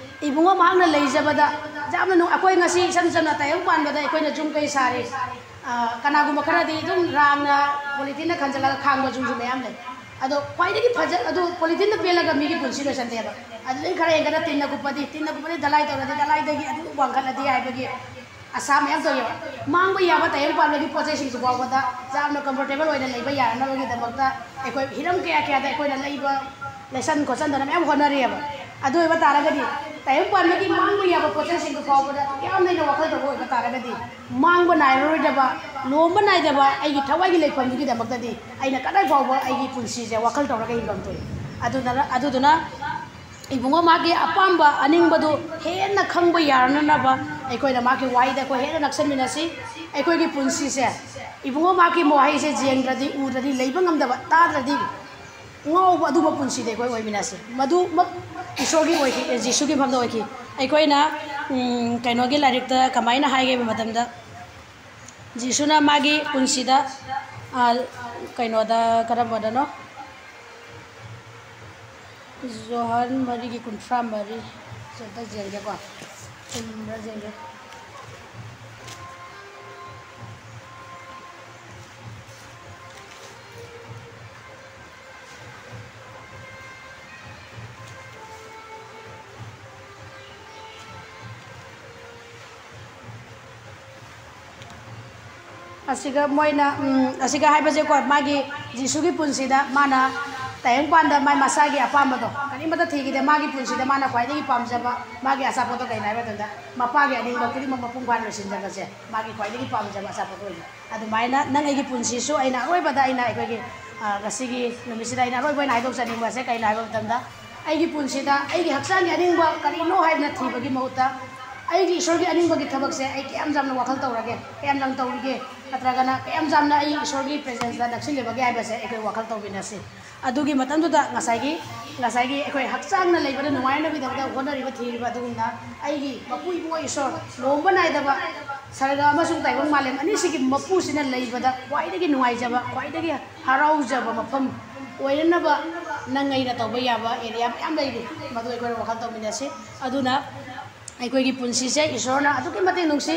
ꯏꯕꯨꯡꯉꯣ ꯃꯍꯥꯛꯅ ꯂꯩꯖꯕꯗ ꯌꯥꯝꯅ ꯅꯨꯡ-, ꯑꯩꯈꯣꯏ ꯉꯁꯤ ꯏꯁꯝ ꯁꯝꯅ ꯇꯥꯏꯌꯣꯟ ꯄꯥꯟꯕꯗ ꯑꯩꯈꯣꯏꯅ ꯌꯨꯝ ꯀꯩ ꯁꯥꯔꯤ, ꯑ, ꯀꯅꯥꯒꯨꯝꯕ ꯈꯔꯗꯤ ꯑꯗꯨꯝ ꯔꯥꯡꯅ polythene ꯅ ꯈꯟꯖꯤꯜꯂꯒ ꯈꯥꯡꯕ ꯌꯨꯝꯁꯨ ꯃꯌꯥꯝ ꯂꯩ꯫ ꯑꯗꯣ ꯈ꯭ꯋꯥꯏꯗꯒꯤ ꯐꯖ-, ꯑꯗꯨ polythene ꯅ ꯄꯦꯜꯂꯒ ꯃꯤꯒꯤ ꯄꯨꯟꯁꯤ ꯂꯣꯏꯁꯟꯗꯦꯕ꯫ ꯑꯗꯨꯗꯩ ꯈꯔ ꯍꯦꯟꯒꯠꯅ ꯇꯤꯟꯅ ꯀꯨꯞꯄꯗꯤ, ꯇꯤꯟꯅ ꯀꯨꯞꯄꯗꯤ ꯙꯂꯥꯏ ꯇꯧꯔꯗꯤ ꯙꯂꯥꯏꯗꯒꯤ ꯑꯗꯨꯝ ꯋꯥꯡꯈꯠꯂꯗꯤ ꯍꯥꯏꯕꯒꯤ ꯑꯁꯥ ꯃꯌꯥꯝ ꯇꯧꯋꯦꯕ꯫ ꯃꯥꯡꯕ ꯌꯥꯕ ꯇꯥꯏꯌꯣꯟ ꯄꯥꯟꯕꯒꯤ ꯄꯣꯠ ꯆꯩꯁꯤꯡꯁꯨ ꯐꯥꯎꯕꯗ ꯌꯥꯝꯅ comfortable ꯑꯣꯏꯅ ꯂꯩꯕ ꯌꯥꯅꯅꯕꯒꯤꯗꯃꯛꯇ ꯑꯩꯈꯣꯏ ꯍꯤꯔꯝ ꯀꯌꯥ ꯀꯌꯥꯗ ꯑꯩꯈꯣꯏꯅ ꯂꯩꯕ, ꯂꯩꯁꯟ ꯈꯣꯠꯆꯟꯗꯅ ꯃꯌꯥꯝ ꯍꯣꯠꯅꯔꯤꯑꯕ꯫ ꯑꯗꯨ ꯑꯣꯏꯕ ꯇꯥꯔꯒꯗꯤ ꯇꯥꯏꯌꯣꯟ ꯄꯥꯟꯕꯒꯤ ꯃꯥꯡꯕ ꯌꯥꯕ ꯄꯣꯠ ꯆꯩꯁꯤꯡꯗꯨ ꯐꯥꯎꯕꯗ ꯌꯥꯝꯅ ꯑꯩꯅ ꯋꯥꯈꯜ ꯇꯧꯕ ꯑꯣꯏꯕ ꯇꯥꯔꯒꯗꯤ, ꯃꯥꯡꯕ ꯅꯥꯏꯔꯔꯣꯏꯗꯕ, ꯂꯣꯝꯕ ꯅꯥꯏꯗꯕ ꯑꯩꯒꯤ ꯊꯋꯥꯏꯒꯤ ꯂꯩꯐꯝꯗꯨꯒꯤꯗꯃꯛꯇꯗꯤ ꯑꯩꯅ ꯀꯗꯥꯏ ꯐꯥꯎꯕ ꯑꯩꯒꯤ ꯄꯨꯟꯁꯤꯁꯦ ꯋꯥꯈꯜ ꯇꯧꯔꯒ ꯍꯤꯡꯐꯝ ꯊꯣꯛꯏ꯫ ꯑꯗꯨꯅ, ꯑꯗꯨꯗꯨꯅ ꯏꯕꯨꯡꯉꯣ ꯃꯥꯒꯤ ꯑꯄꯥꯝꯕ ꯑꯅꯤꯡꯕꯗꯨ ꯍꯦꯟꯅ ꯈꯪꯕ ꯌꯥꯅꯅꯕ ꯑꯩꯈꯣꯏꯅ ꯃꯥꯒꯤ ꯋꯥꯍꯩꯗ ꯑꯩꯈꯣꯏ ꯍꯦꯟꯅ ꯅꯛꯁꯟꯃꯤꯟꯅꯁꯤ꯫ ꯑꯩꯈꯣꯏꯒꯤ ꯄꯨꯟꯁꯤꯁꯦ ꯏꯕꯨꯡꯉꯣ ꯃꯥꯒꯤ ꯋꯥꯍꯩꯁꯦ ꯌꯦꯡꯗ꯭ꯔꯗꯤ, ꯎꯗ꯭ꯔꯗꯤ, ꯂꯩꯕ ꯉꯝꯗꯕ, ꯇꯥꯗ꯭ꯔꯗꯤ ꯉꯥꯎꯕ ꯑꯗꯨꯒꯨꯝꯕ ꯄꯨꯟꯁꯤꯗ ꯑꯩꯈꯣꯏ ꯑꯣꯏꯃꯤꯟꯅꯁꯤ꯫ ꯃꯗꯨꯃꯛ ꯏꯁꯣꯔꯒꯤ ꯑꯣꯏꯈꯤ, ꯑꯦ, ꯖꯤꯁꯨꯒꯤ ꯃꯐꯝꯗ ꯑꯣꯏꯈꯤ꯫ ꯑꯩꯈꯣꯏꯅ, ꯎꯝ, ꯀꯩꯅꯣꯒꯤ ꯂꯥꯏꯔꯤꯛꯇ ꯀꯃꯥꯏꯅ ꯍꯥꯏꯒꯦ ꯍꯥꯏꯕ ꯃꯇꯝꯗ, ꯖꯤꯁꯨꯅ ꯃꯥꯒꯤ ꯄꯨꯟꯁꯤꯗ, ꯑ, ꯀꯩꯅꯣꯗ, ꯀꯔꯝꯕꯗꯅꯣ? ꯖꯣꯍꯥꯟ ꯃꯔꯤꯒꯤ ꯀꯨꯟꯊ꯭ꯔꯥ ꯃꯔꯤ꯫ ꯑꯝꯇ ꯌꯦꯡꯒꯦꯀꯣ꯫ ꯆꯨꯝꯕ꯭ꯔꯥ ꯌꯦꯡꯒꯦ꯫ ꯑꯁꯤꯒ ꯃꯣꯏꯅ, ꯎꯝ, ꯑꯁꯤꯒ ꯍꯥꯏꯕꯁꯦꯀꯣ, ꯃꯥꯒꯤ ꯖꯤꯁꯨꯒꯤ ꯄꯨꯟꯁꯤꯗ ꯃꯥꯅ ꯇꯥꯏꯕꯪꯄꯥꯟꯗ ꯃꯥꯏ ꯃꯁꯥꯒꯤ ꯑꯄꯥꯝꯕꯗꯣ ꯀꯔꯤꯃꯠꯇ ꯊꯤꯈꯤꯗꯦ꯫ ꯃꯥꯒꯤ ꯄꯨꯟꯁꯤꯗ ꯃꯥꯅ ꯈ꯭ꯋꯥꯏꯗꯒꯤ ꯄꯥꯝꯖꯕ ꯃꯥꯒꯤ ꯑꯆꯥꯄꯣꯠꯇꯣ ꯀꯩꯅꯣ ꯍꯥꯏꯕ ꯃꯇꯝꯗ, ꯃꯄꯥꯒꯤ ꯑꯅꯤꯡꯕ ꯈꯨꯗꯤꯡꯃꯛ ꯃꯄꯨꯡ ꯐꯥꯅ ꯂꯣꯏꯁꯤꯟꯖꯕꯁꯦ ꯃꯥꯒꯤ ꯈ꯭ꯋꯥꯏꯗꯒꯤ ꯄꯥꯝꯖꯕ ꯑꯆꯥꯄꯣꯠ ꯑꯣꯏꯕ꯫ ꯑꯗꯨꯃꯥꯏꯅ ꯅꯪ ꯑꯩꯒꯤ ꯄꯨꯟꯁꯤꯁꯨ ꯑꯩꯅ ꯑꯔꯣꯏꯕꯗ ꯑꯩꯅ ꯑꯩꯈꯣꯏꯒꯤ, ꯑ, ꯉꯁꯤꯒꯤ ꯅꯨꯃꯤꯠꯁꯤꯗ ꯑꯩꯅ ꯑꯔꯣꯏꯕ ꯑꯣꯏꯅ ꯍꯥꯏꯗꯣꯛꯆꯅꯤꯡꯕꯁꯦ ꯀꯩꯅꯣ ꯍꯥꯏꯕ ꯃꯇꯝꯗ, ꯑꯩꯒꯤ ꯄꯨꯟꯁꯤꯗ ꯑꯩꯒꯤ ꯍꯛꯆꯥꯡꯒꯤ ꯑꯅꯤꯡꯕ ꯀꯔꯤꯅꯣ ꯍꯥꯏꯗꯅ ꯊꯤꯕꯒꯤ ꯃꯍꯨꯠꯇ, ꯑꯩꯒꯤ ꯏꯁꯣꯔꯒꯤ ꯑꯅꯤꯡꯕꯒꯤ ꯊꯕꯛꯁꯦ ꯑꯩ ꯀꯌꯥꯝ ꯌꯥꯝꯅ ꯋꯥꯈꯜ ꯇꯧꯔꯒꯦ, ꯀꯌꯥꯝ ꯌꯥꯝꯅ ꯇꯧꯔꯤꯒꯦ, ꯅꯠꯇ꯭ꯔꯒꯅ ꯀꯌꯥꯝ ꯌꯥꯝꯅ ꯑꯩ ꯏꯁꯣꯔꯒꯤ presence ꯇ ꯅꯛꯁꯤꯜꯂꯤꯕꯒꯦ ꯍꯥꯏꯕꯁꯦ ꯑꯩꯈꯣꯏ ꯋꯥꯈꯜ ꯇꯧꯃꯤꯟꯅꯁꯤ꯫ ꯑꯗꯨꯒꯤ ꯃꯇꯝꯗꯨꯗ ꯉꯁꯥꯏꯒꯤ, ꯉꯁꯥꯏꯒꯤ ꯑꯩꯈꯣꯏ ꯍꯛꯆꯥꯡꯅ ꯂꯩꯕꯗ ꯅꯨꯡꯉꯥꯏꯅꯕꯒꯤꯗꯃꯛꯇ ꯍꯣꯠꯅꯔꯤꯕ, ꯊꯤꯔꯤꯕ ꯑꯗꯨꯒꯨꯝꯅ ꯑꯩꯒꯤ ꯃꯄꯨ ꯏꯕꯨꯡꯉꯣ ꯏꯁꯣꯔ, ꯂꯣꯝꯕ ꯅꯥꯏꯗꯕ ꯁꯔꯒ ꯑꯃꯁꯨꯡ ꯇꯥꯏꯕꯪ ꯃꯥꯂꯦꯝ ꯑꯅꯤꯁꯤꯒꯤ ꯃꯄꯨꯁꯤꯅ ꯂꯩꯕꯗ ꯈ꯭ꯋꯥꯏꯗꯒꯤ ꯅꯨꯡꯉꯥꯏꯖꯕ, ꯈ꯭ꯋꯥꯏꯗꯒꯤ ꯍꯔꯥꯎꯖꯕ ꯃꯐꯝ ꯑꯣꯏꯅꯅꯕ ꯅꯪ ꯑꯩꯅ ꯇꯧꯕ ꯌꯥꯕ area ꯃꯌꯥꯝ ꯂꯩꯔꯤ, ꯃꯗꯨ ꯑꯩꯈꯣꯏꯅ ꯋꯥꯈꯜ ꯇꯧꯃꯤꯟꯅꯁꯤ꯫ ꯑꯗꯨꯅ ꯑꯩꯈꯣꯏꯒꯤ ꯄꯨꯟꯁꯤꯁꯦ ꯏꯁꯣꯔꯅ ꯑꯗꯨꯛꯀꯤ ꯃꯇꯤꯛ ꯅꯨꯡꯁꯤ,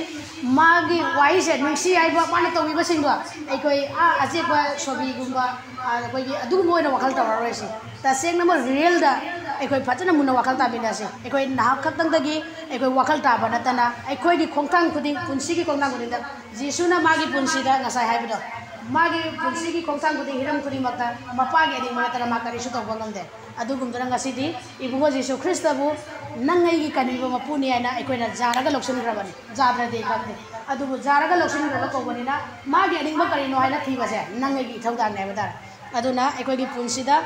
ꯃꯥꯒꯤ ꯋꯥꯍꯩꯁꯦ ꯅꯨꯡꯁꯤ ꯍꯥꯏꯕ ꯃꯥꯅ ꯇꯧꯕꯤꯕꯁꯤꯡꯗꯣ ꯑꯩꯈꯣꯏ, ꯑꯥ, ꯑꯆꯦꯛꯄ ꯁꯣꯕꯤꯒꯨꯝꯕ, ꯑꯥ, ꯑꯩꯈꯣꯏꯒꯤ ꯑꯗꯨꯒꯨꯝꯕ ꯑꯣꯏꯅ ꯋꯥꯈꯜ ꯇꯧꯔꯔꯣꯏꯁꯤ꯫ ꯇꯁꯦꯡꯅꯃꯛ real ꯗ ꯑꯩꯈꯣꯏ ꯐꯖꯅ ꯃꯨꯟꯅ ꯋꯥꯈꯜ ꯇꯥꯃꯤꯟꯅꯁꯤ꯫ ꯑꯩꯈꯣꯏ ꯅꯍꯥꯛ ꯈꯛꯇꯪꯗꯒꯤ ꯑꯩꯈꯣꯏ ꯋꯥꯈꯜ ꯇꯥꯕ ꯅꯠꯇꯅ ꯑꯩꯈꯣꯏꯒꯤ ꯈꯣꯡꯊꯥꯡ ꯈꯨꯗꯤꯡ, ꯄꯨꯟꯁꯤꯒꯤ ꯈꯣꯡꯊꯥꯡ ꯈꯨꯗꯤꯡꯗ ꯖꯤꯁꯨꯅ ꯃꯥꯒꯤ ꯄꯨꯟꯁꯤꯗ ꯉꯁꯥꯏ ꯍꯥꯏꯕꯗꯣ, ꯃꯥꯒꯤ ꯄꯨꯟꯁꯤꯒꯤ ꯈꯣꯡꯊꯥꯡ ꯈꯨꯗꯤꯡ, ꯍꯤꯔꯝ ꯈꯨꯗꯤꯡꯃꯛꯇ ꯃꯄꯥꯒꯤ ꯑꯅꯤꯡꯕ ꯅꯠꯇꯅ ꯃꯥ ꯀꯔꯤꯁꯨ ꯇꯧꯕ ꯉꯝꯗꯦ꯫ ꯑꯗꯨꯒꯨꯝꯗꯅ ꯉꯁꯤꯗꯤ ꯏꯕꯨꯡꯉꯣ ꯖꯤꯁꯨ ꯈ꯭ꯔꯤꯁꯇꯕꯨ ꯅꯪ ꯑꯩꯒꯤ ꯀꯟꯕꯤꯕ ꯃꯄꯨꯅꯤ ꯍꯥꯏꯅ ꯑꯩꯈꯣꯏꯅ ꯌꯥꯔꯒ ꯂꯧꯁꯤꯟꯈ꯭ꯔꯕꯅꯤ꯫ ꯌꯥꯗ꯭ꯔꯗꯤ ꯈꯪꯗꯦ, ꯑꯗꯨꯕꯨ ꯌꯥꯔꯒ ꯂꯧꯁꯤꯟꯈ꯭ꯔꯕ ꯀꯧꯕꯅꯤꯅ ꯃꯥꯒꯤ ꯑꯅꯤꯡꯕ ꯀꯔꯤꯅꯣ ꯍꯥꯏꯅ ꯊꯤꯕꯁꯦ ꯅꯪ ꯑꯩꯒꯤ ꯏꯊꯧꯗꯥꯡꯅꯤ ꯍꯥꯏꯕ ꯇꯥꯔꯦ꯫ ꯑꯗꯨꯅ ꯑꯩꯈꯣꯏꯒꯤ ꯄꯨꯟꯁꯤꯗ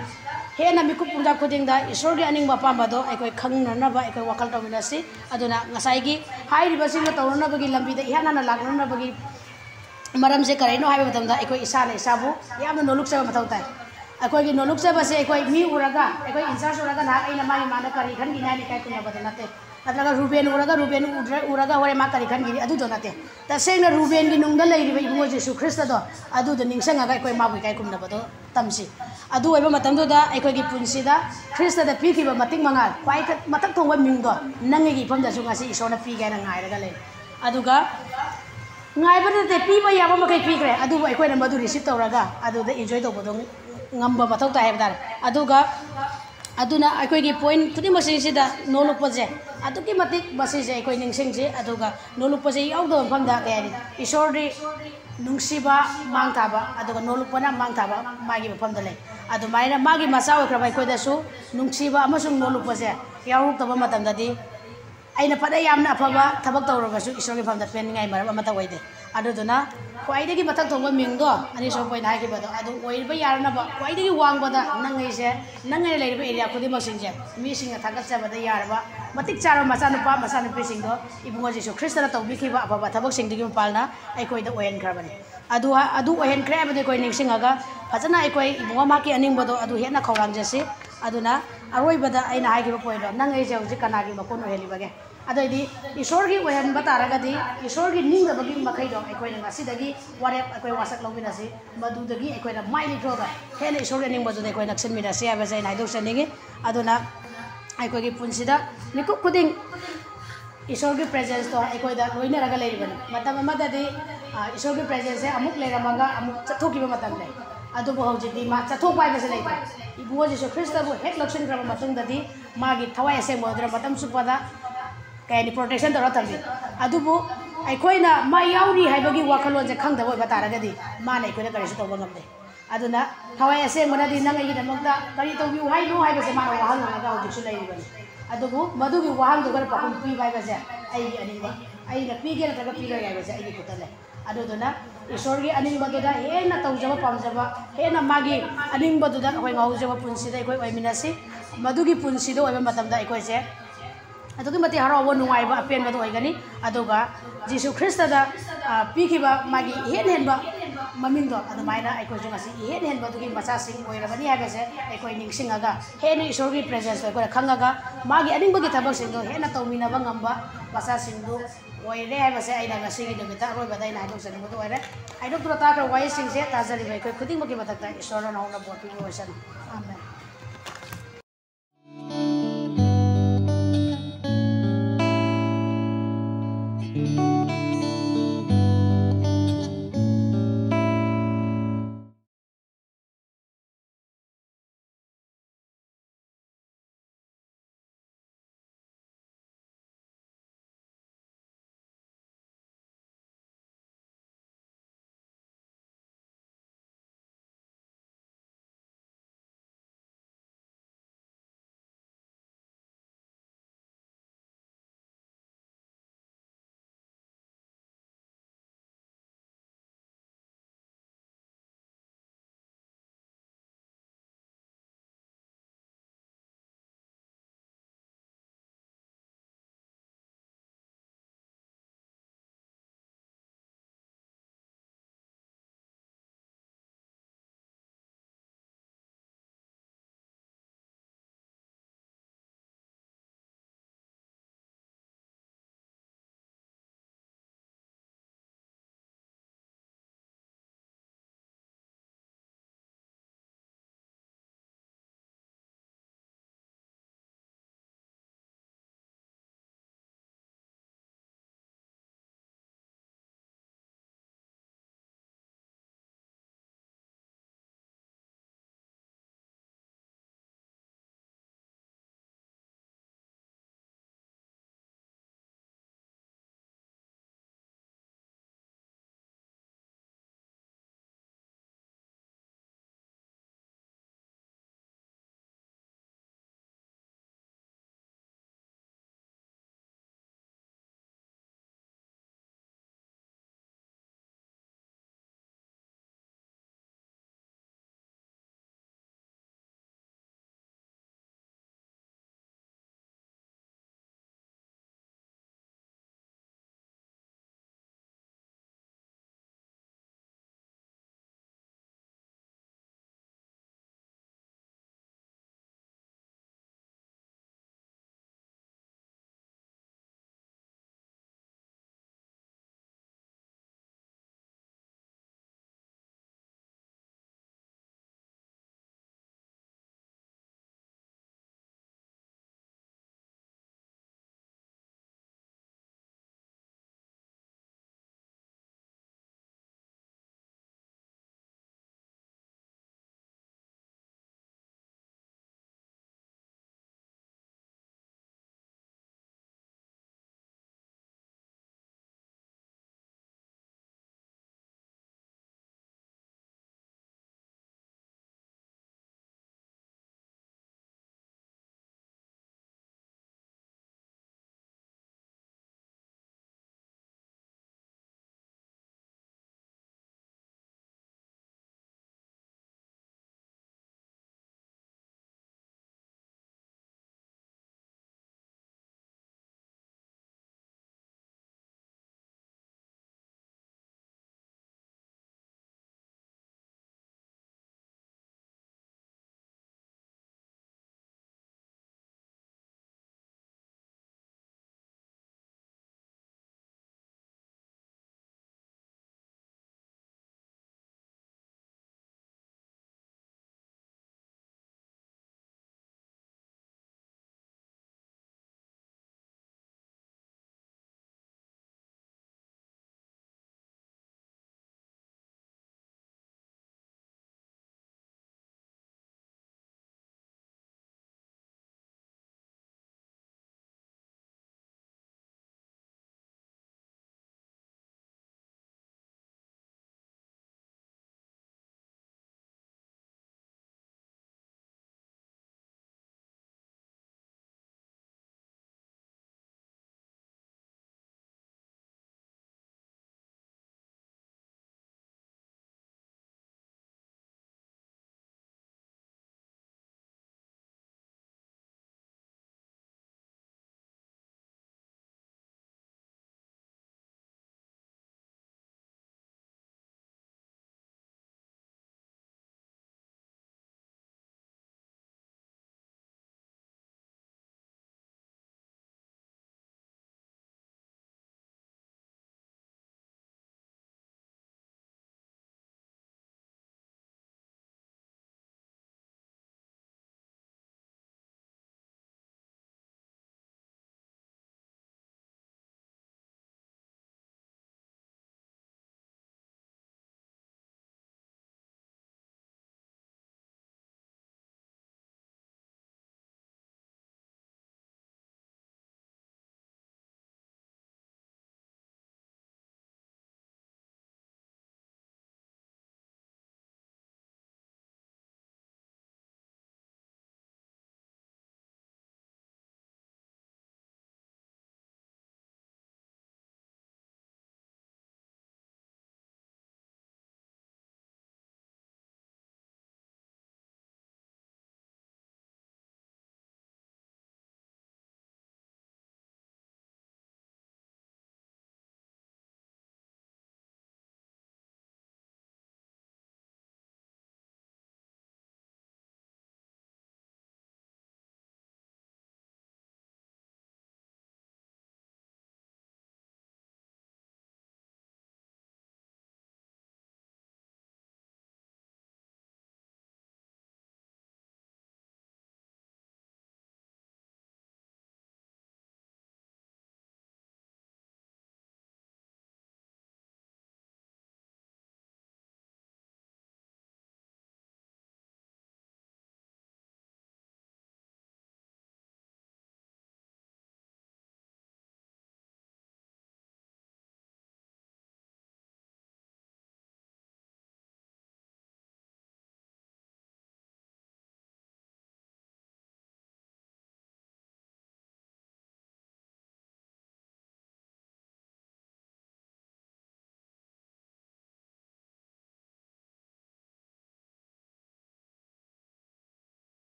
ꯍꯦꯟꯅ ꯃꯤꯀꯨꯞ ꯄꯨꯝꯖꯥ ꯈꯨꯗꯤꯡꯗ ꯏꯁꯣꯔꯒꯤ ꯑꯅꯤꯡꯕ ꯑꯄꯥꯝꯕꯗꯣ ꯑꯩꯈꯣꯏ ꯈꯪꯅꯅꯕ ꯑꯩꯈꯣꯏ ꯋꯥꯈꯜ ꯇꯧꯃꯤꯟꯅꯁꯤ꯫ ꯑꯗꯨꯅ ꯉꯁꯥꯏꯒꯤ ꯍꯥꯏꯔꯤꯕꯁꯤꯡꯗꯣ ꯇꯧꯅꯅꯕꯒꯤ ꯂꯝꯕꯤꯗ ꯏꯍꯥꯟ ꯍꯥꯟꯅ ꯂꯥꯛꯅꯅꯕꯒꯤ ꯃꯔꯝꯁꯦ ꯀꯔꯤꯅꯣ ꯍꯥꯏꯕ ꯃꯇꯝꯗ ꯑꯩꯈꯣꯏ ꯏꯁꯥꯅ ꯏꯁꯥꯕꯨ ꯌꯥꯝꯅ ꯅꯣꯂꯨꯛꯆꯕ ꯃꯊꯧ ꯇꯥꯏ꯫ ꯑꯩꯈꯣꯏꯒꯤ ꯅꯣꯂꯨꯛꯆꯕꯁꯦ ꯑꯩꯈꯣꯏ ꯃꯤ ꯎꯔꯒ, ꯑꯩꯈꯣꯏ in charge ꯎꯔꯒ ꯅꯍꯥꯛ ꯑꯩꯅ ꯃꯥꯒꯤ ꯃꯥꯅ ꯀꯔꯤ ꯈꯟꯈꯤꯅꯤ ꯍꯥꯏꯅ ꯏꯀꯥꯏ ꯈꯨꯝꯅꯕꯗ ꯅꯠꯇꯦ꯫ ꯅꯠꯇ꯭ꯔꯒ ꯔꯨꯕꯦꯟ ꯎꯔꯒ, ꯔꯨꯕꯦꯟ ꯎꯗ꯭ꯔ-, ꯎꯔꯒ ꯍꯣꯔꯦꯟ ꯃꯥ ꯀꯔꯤ ꯈꯟꯈꯤꯅꯤ? ꯑꯗꯨꯗꯣ ꯅꯠꯇꯦ꯫ ꯇꯁꯦꯡꯅ ꯔꯨꯕꯦꯟꯒꯤ ꯅꯨꯡꯗ ꯂꯩꯔꯤꯕ ꯏꯕꯨꯡꯉꯣ ꯖꯤꯁꯨ ꯈ꯭ꯔꯤꯁꯇꯗꯣ, ꯑꯗꯨꯗꯣ ꯅꯤꯡꯁꯤꯡꯉꯒ ꯑꯩꯈꯣꯏ ꯃꯥꯕꯨ ꯏꯀꯥꯏ ꯈꯨꯝꯅꯕꯗꯣ ꯇꯝꯁꯤ꯫ ꯑꯗꯨ ꯑꯣꯏꯕ ꯃꯇꯝꯗꯨꯗ ꯑꯩꯈꯣꯏꯒꯤ ꯄꯨꯟꯁꯤꯗ ꯈ꯭ꯔꯤꯁꯇꯗ ꯄꯤꯈꯤꯕ ꯃꯇꯤꯛ ꯃꯉꯥꯜ, ꯈ꯭ꯋꯥꯏ ꯀ-, ꯃꯊꯛ ꯊꯣꯡꯕ ꯃꯤꯡꯗꯣ ꯅꯪ ꯑꯩꯒꯤ ꯏꯐꯝꯗꯁꯨ ꯉꯁꯤ ꯏꯁꯣꯔꯅ ꯄꯤꯒꯦ ꯍꯥꯏꯅ ꯉꯥꯏꯔꯒ ꯂꯩ꯫ ꯑꯗꯨꯒ ꯉꯥꯏꯕ ꯅꯠꯇꯦ, ꯄꯤꯕ ꯌꯥꯕ ꯃꯈꯩ ꯄꯤꯈ꯭ꯔꯦ, ꯑꯗꯨꯕꯨ ꯑꯩꯈꯣꯏꯅ ꯃꯗꯨ receive ꯇꯧꯔꯒ ꯑꯗꯨꯗ enjoy ꯇꯧꯕꯗꯣ ꯉꯝꯕ ꯃꯊꯧ ꯇꯥꯏ ꯍꯥꯏꯕ ꯇꯥꯔꯦ꯫ ꯑꯗꯨꯒ ꯑꯗꯨꯅ ꯑꯩꯈꯣꯏꯒꯤ point ꯈꯨꯗꯤꯡꯃꯛꯁꯤꯡꯁꯤꯗ ꯅꯣꯂꯨꯛꯄꯁꯦ ꯑꯗꯨꯛꯀꯤ ꯃꯇꯤꯛ ꯃꯁꯤꯁꯦ ꯑꯩꯈꯣꯏ ꯅꯤꯡꯁꯤꯡꯁꯤ꯫ ꯑꯗꯨꯒ ꯅꯣꯂꯨꯛꯄꯁꯦ ꯌꯥꯎꯗꯕ ꯃꯐꯝꯗ ꯀꯩ ꯍꯥꯏꯅꯤ, ꯏꯁꯣꯔꯗꯤ ꯅꯨꯡꯁꯤꯕ, ꯃꯥꯡ ꯊꯥꯕ, ꯑꯗꯨꯒ ꯅꯣꯂꯨꯛꯄꯅ ꯃꯥꯡ ꯊꯥꯕ ꯃꯥꯒꯤ ꯃꯐꯝꯗ ꯂꯩ꯫ ꯑꯗꯨꯃꯥꯏꯅ ꯃꯥꯒꯤ ꯃꯆꯥ ꯑꯣꯏꯈ꯭ꯔꯕ ꯑꯩꯈꯣꯏꯗꯁꯨ ꯅꯨꯡꯁꯤꯕ ꯑꯃꯁꯨꯡ ꯅꯣꯂꯨꯛꯄꯁꯦ ꯌꯥꯎꯔꯛꯇꯕ ꯃꯇꯝꯗꯗꯤ ꯑꯩꯅ ꯐꯅ ꯌꯥꯝꯅ ꯑꯐꯕ ꯊꯕꯛ ꯇꯧꯔꯕꯁꯨ ꯏꯁꯣꯔꯒꯤ ꯃꯐꯝꯗ ꯄꯦꯟꯅꯤꯡꯉꯥꯏ ꯃꯔꯝ ꯑꯃꯠꯇ ꯑꯣꯏꯗꯦ꯫ ꯑꯗꯨꯗꯨꯅ ꯈ꯭ꯋꯥꯏꯗꯒꯤ ꯃꯊꯛ ꯊꯣꯡꯕ ꯃꯤꯡꯗꯣ, ꯑꯅꯤꯁꯨꯕ point ꯍꯥꯏꯈꯤꯕꯗꯣ, ꯑꯗꯨ ꯑꯣꯏꯕ ꯌꯥꯅꯅꯕ ꯈ꯭ꯋꯥꯏꯗꯒꯤ ꯋꯥꯡꯕꯗ ꯅꯪ ꯑꯩꯁꯦ, ꯅꯪ ꯑꯩꯅ ꯂꯩꯔꯤꯕ area ꯈꯨꯗꯤꯡꯃꯛꯁꯤꯡꯁꯦ ꯃꯤꯁꯤꯡꯅ ꯊꯥꯒꯠꯆꯕꯗ ꯌꯥꯔꯕ ꯃꯇꯤꯛ ꯆꯥꯔꯕ ꯃꯆꯥꯅꯨꯄꯥ ꯃꯆꯥꯅꯨꯄꯤꯁꯤꯡꯗꯣ ꯏꯕꯨꯡꯉꯣ ꯖꯤꯁꯨ ꯈ꯭ꯔꯤꯁꯇꯅ ꯇꯧꯕꯤꯈꯤꯕ ꯑꯐꯕ ꯊꯕꯛꯁꯤꯡꯗꯨꯒꯤ ꯃꯄꯥꯜꯅ ꯑꯩꯈꯣꯏꯗ ꯑꯣꯏꯍꯟꯈ꯭ꯔꯕꯅꯤ꯫ ꯑꯗꯨ, ꯑꯗꯨ ꯑꯣꯏꯍꯟꯈ꯭ꯔꯦ ꯍꯥꯏꯕꯗꯤ ꯑꯩꯈꯣꯏ ꯅꯤꯡꯁꯤꯡꯉꯒ ꯐꯖꯅ ꯑꯩꯈꯣꯏ ꯏꯕꯨꯡꯉꯣ ꯃꯍꯥꯛꯀꯤ ꯑꯅꯤꯡꯕꯗꯣ ꯑꯗꯨ ꯍꯦꯟꯅ ꯈꯧꯔꯥꯡꯖꯁꯤ꯫ ꯑꯗꯨꯅ ꯑꯔꯣꯏꯕꯗ ꯑꯩꯅ ꯍꯥꯏꯈꯤꯕ pointꯗꯣ, ꯅꯪ ꯑꯩꯁꯦ ꯍꯧꯖꯤꯛ ꯀꯅꯥꯒꯤ ꯃꯀꯣꯟ ꯑꯣꯏꯍꯜꯂꯤꯕꯒꯦ? ꯑꯗꯨꯑꯣꯏꯗꯤ ꯏꯁꯣꯔꯒꯤ ꯑꯣꯏꯍꯟꯕ ꯇꯥꯔꯒꯗꯤ ꯏꯁꯣꯔꯒꯤ ꯅꯤꯡꯗꯕꯒꯤ ꯃꯈꯩꯗꯣ ꯑꯩꯈꯣꯏꯅ ꯉꯁꯤꯗꯒꯤ ꯋꯥꯔꯦꯞ ꯑꯩꯈꯣꯏ ꯋꯥꯁꯛ ꯂꯧꯃꯤꯟꯅꯁꯤ꯫ ꯃꯗꯨꯗꯒꯤ ꯑꯩꯈꯣꯏꯅ ꯃꯥꯏ ꯂꯩꯊꯣꯛꯑꯒ ꯍꯦꯟꯅ ꯏꯁꯣꯔꯒꯤ ꯑꯅꯤꯡꯕꯗꯨꯗ ꯑꯩꯈꯣꯏ ꯅꯛꯁꯤꯟꯃꯤꯟꯅꯁꯤ ꯍꯥꯏꯕꯁꯦ ꯑꯩꯅ ꯍꯥꯏꯗꯣꯛꯆꯅꯤꯡꯉꯤ꯫ ꯑꯗꯨꯅ ꯑꯩꯈꯣꯏꯒꯤ ꯄꯨꯟꯁꯤꯗ ꯃꯤꯀꯨꯞ ꯈꯨꯗꯤꯡ ꯏꯁꯣꯔꯒꯤ presenceꯇꯣ ꯑꯩꯈꯣꯏꯗ ꯂꯣꯏꯅꯔꯒ ꯂꯩꯔꯤꯕꯅꯤ꯫ ꯃꯇꯝ ꯑꯃꯗꯗꯤ, ꯑ, ꯏꯁꯣꯔꯒꯤ presenceꯁꯦ ꯑꯃꯨꯛ ꯂꯩꯔꯝꯃꯒ ꯑꯃꯨꯛ ꯆꯠꯊꯣꯛꯈꯤꯕ ꯃꯇꯝ ꯂꯩ꯫ ꯑꯗꯨꯕꯨ ꯍꯧꯖꯤꯛꯇꯤ ꯃꯥ ꯆꯠꯊꯣꯛꯄ ꯍꯥꯏꯕꯁꯦ ꯂꯩꯇ꯭ꯔꯦ꯫ ꯏꯕꯨꯡꯉꯣ ꯖꯤꯁꯨ ꯈ꯭ꯔꯤꯁꯇꯕꯨ ꯍꯦꯛ ꯂꯧꯁꯤꯟꯈ꯭ꯔꯕ ꯃꯇꯨꯡꯗꯗꯤ ꯃꯥꯒꯤ ꯊꯋꯥꯏ ꯑꯁꯦꯡꯕ ꯑꯗꯨꯅ ꯃꯇꯝ ꯆꯨꯞꯄꯗ, ꯀꯩ ꯍꯥꯏꯅꯤ, protection ꯇꯧꯔ ꯊꯝꯃꯤ꯫ ꯑꯗꯨꯕꯨ ꯑꯩꯈꯣꯏꯅ ꯃꯥ ꯌꯥꯎꯔꯤ ꯍꯥꯏꯕꯒꯤ ꯋꯥꯈꯜꯂꯣꯟꯁꯦ ꯈꯪꯗꯕ ꯑꯣꯏꯕ ꯇꯥꯔꯒꯗꯤ ꯃꯥꯅ ꯑꯩꯈꯣꯏꯗ ꯀꯔꯤꯁꯨ ꯇꯧꯕ ꯉꯝꯗꯦ꯫ ꯑꯗꯨꯅ ꯊꯋꯥꯏ ꯑꯁꯦꯡꯕꯅꯗꯤ ꯅꯪ ꯑꯩꯒꯤꯗꯃꯛꯇ ꯀꯔꯤ ꯇꯧꯕꯤꯌꯨ ꯍꯥꯏꯅꯣ ꯍꯥꯏꯕꯁꯦ ꯃꯥꯅ ꯋꯥꯍꯪ ꯍꯪꯉꯒ ꯍꯧꯖꯤꯛꯁꯨ ꯂꯩꯔꯤꯕꯅꯤ꯫ ꯑꯗꯨꯕꯨ ꯃꯗꯨꯒꯤ ꯋꯥꯍꯪꯗꯨꯒ ꯄꯥꯎꯈꯨꯝ ꯄꯤꯕ ꯍꯥꯏꯕꯁꯦ ꯑꯩꯒꯤ ꯑꯅꯤꯡꯕ, ꯑꯩꯅ ꯄꯤꯒꯦ ꯅꯠꯇ꯭ꯔꯒ ꯄꯤꯔꯣꯏ ꯍꯥꯏꯕꯁꯦ ꯑꯩꯒꯤ ꯈꯨꯠꯇ ꯂꯩ꯫ ꯑꯗꯨꯗꯨꯅ ꯏꯁꯣꯔꯒꯤ ꯑꯅꯤꯡꯕꯗꯨꯗ ꯍꯦꯟꯅ ꯇꯧꯖꯕ ꯄꯥꯝꯖꯕ, ꯍꯦꯟꯅ ꯃꯥꯒꯤ ꯑꯅꯤꯡꯕꯗꯨꯗ ꯑꯩꯈꯣꯏ ꯉꯥꯎꯖꯕ ꯄꯨꯟꯁꯤꯗ ꯑꯩꯈꯣꯏ ꯑꯣꯏꯃꯤꯟꯅꯁꯤ꯫ ꯃꯗꯨꯒꯤ ꯄꯨꯟꯁꯤꯗ ꯑꯣꯏꯕ ꯃꯇꯝꯗ ꯑꯩꯈꯣꯏꯁꯦ ꯑꯗꯨꯛꯀꯤ ꯃꯇꯤꯛ ꯍꯔꯥꯎꯕ, ꯅꯨꯡꯉꯥꯏꯕ, ꯑꯄꯦꯟꯕꯗꯨ ꯑꯣꯏꯒꯅꯤ꯫ ꯑꯗꯨꯒ ꯖꯤꯁꯨ ꯈ꯭ꯔꯤꯁꯇꯗ, ꯑ, ꯄꯤꯈꯤꯕ ꯃꯥꯒꯤ ꯏꯍꯦꯟ ꯍꯦꯟꯕ ꯃꯃꯤꯡꯗꯣ ꯑꯗꯨꯃꯥꯏꯅ ꯑꯩꯈꯣꯏꯁꯨ ꯉꯁꯤ ꯏꯍꯦꯟ ꯍꯦꯟꯕꯗꯨꯒꯤ ꯃꯆꯥꯁꯤꯡ ꯑꯣꯏꯔꯕꯅꯤ ꯍꯥꯏꯕꯁꯦ ꯑꯩꯈꯣꯏ ꯅꯤꯡꯁꯤꯡꯉꯒ ꯍꯦꯟꯅ ꯏꯁꯣꯔꯒꯤ presenceꯇꯣ ꯑꯩꯈꯣꯏꯅ ꯈꯪꯉꯒ ꯃꯥꯒꯤ ꯑꯅꯤꯡꯕꯒꯤ ꯊꯕꯛꯁꯤꯡꯗꯣ ꯍꯦꯟꯅ ꯇꯧꯃꯤꯟꯅꯕ ꯉꯝꯕ ꯃꯆꯥꯁꯤꯡꯗꯨ ꯑꯣꯏꯔꯦ ꯍꯥꯏꯕꯁꯦ ꯑꯩꯅ ꯉꯁꯤꯒꯤ ꯅꯨꯃꯤꯠꯇ ꯑꯔꯣꯏꯕꯗ ꯑꯩꯅ ꯍꯥꯏꯗꯣꯛꯆꯅꯤꯡꯕꯗꯨ ꯑꯣꯏꯔꯦ꯫ ꯍꯥꯏꯗꯣꯛꯇꯨꯅ ꯇꯥꯈ꯭ꯔꯕ ꯋꯥꯍꯩꯁꯤꯡꯁꯦ ꯇꯥꯖꯔꯤꯕ ꯑꯩꯈꯣꯏ ꯈꯨꯗꯤꯡꯃꯛꯀꯤ ꯃꯊꯛꯇ ꯏꯁꯣꯔꯅ ꯅꯧꯅ ꯕꯣꯔ ꯄꯤꯕ ꯑꯣꯏꯁꯅꯨ꯫ ꯑꯥꯃꯦꯟ꯫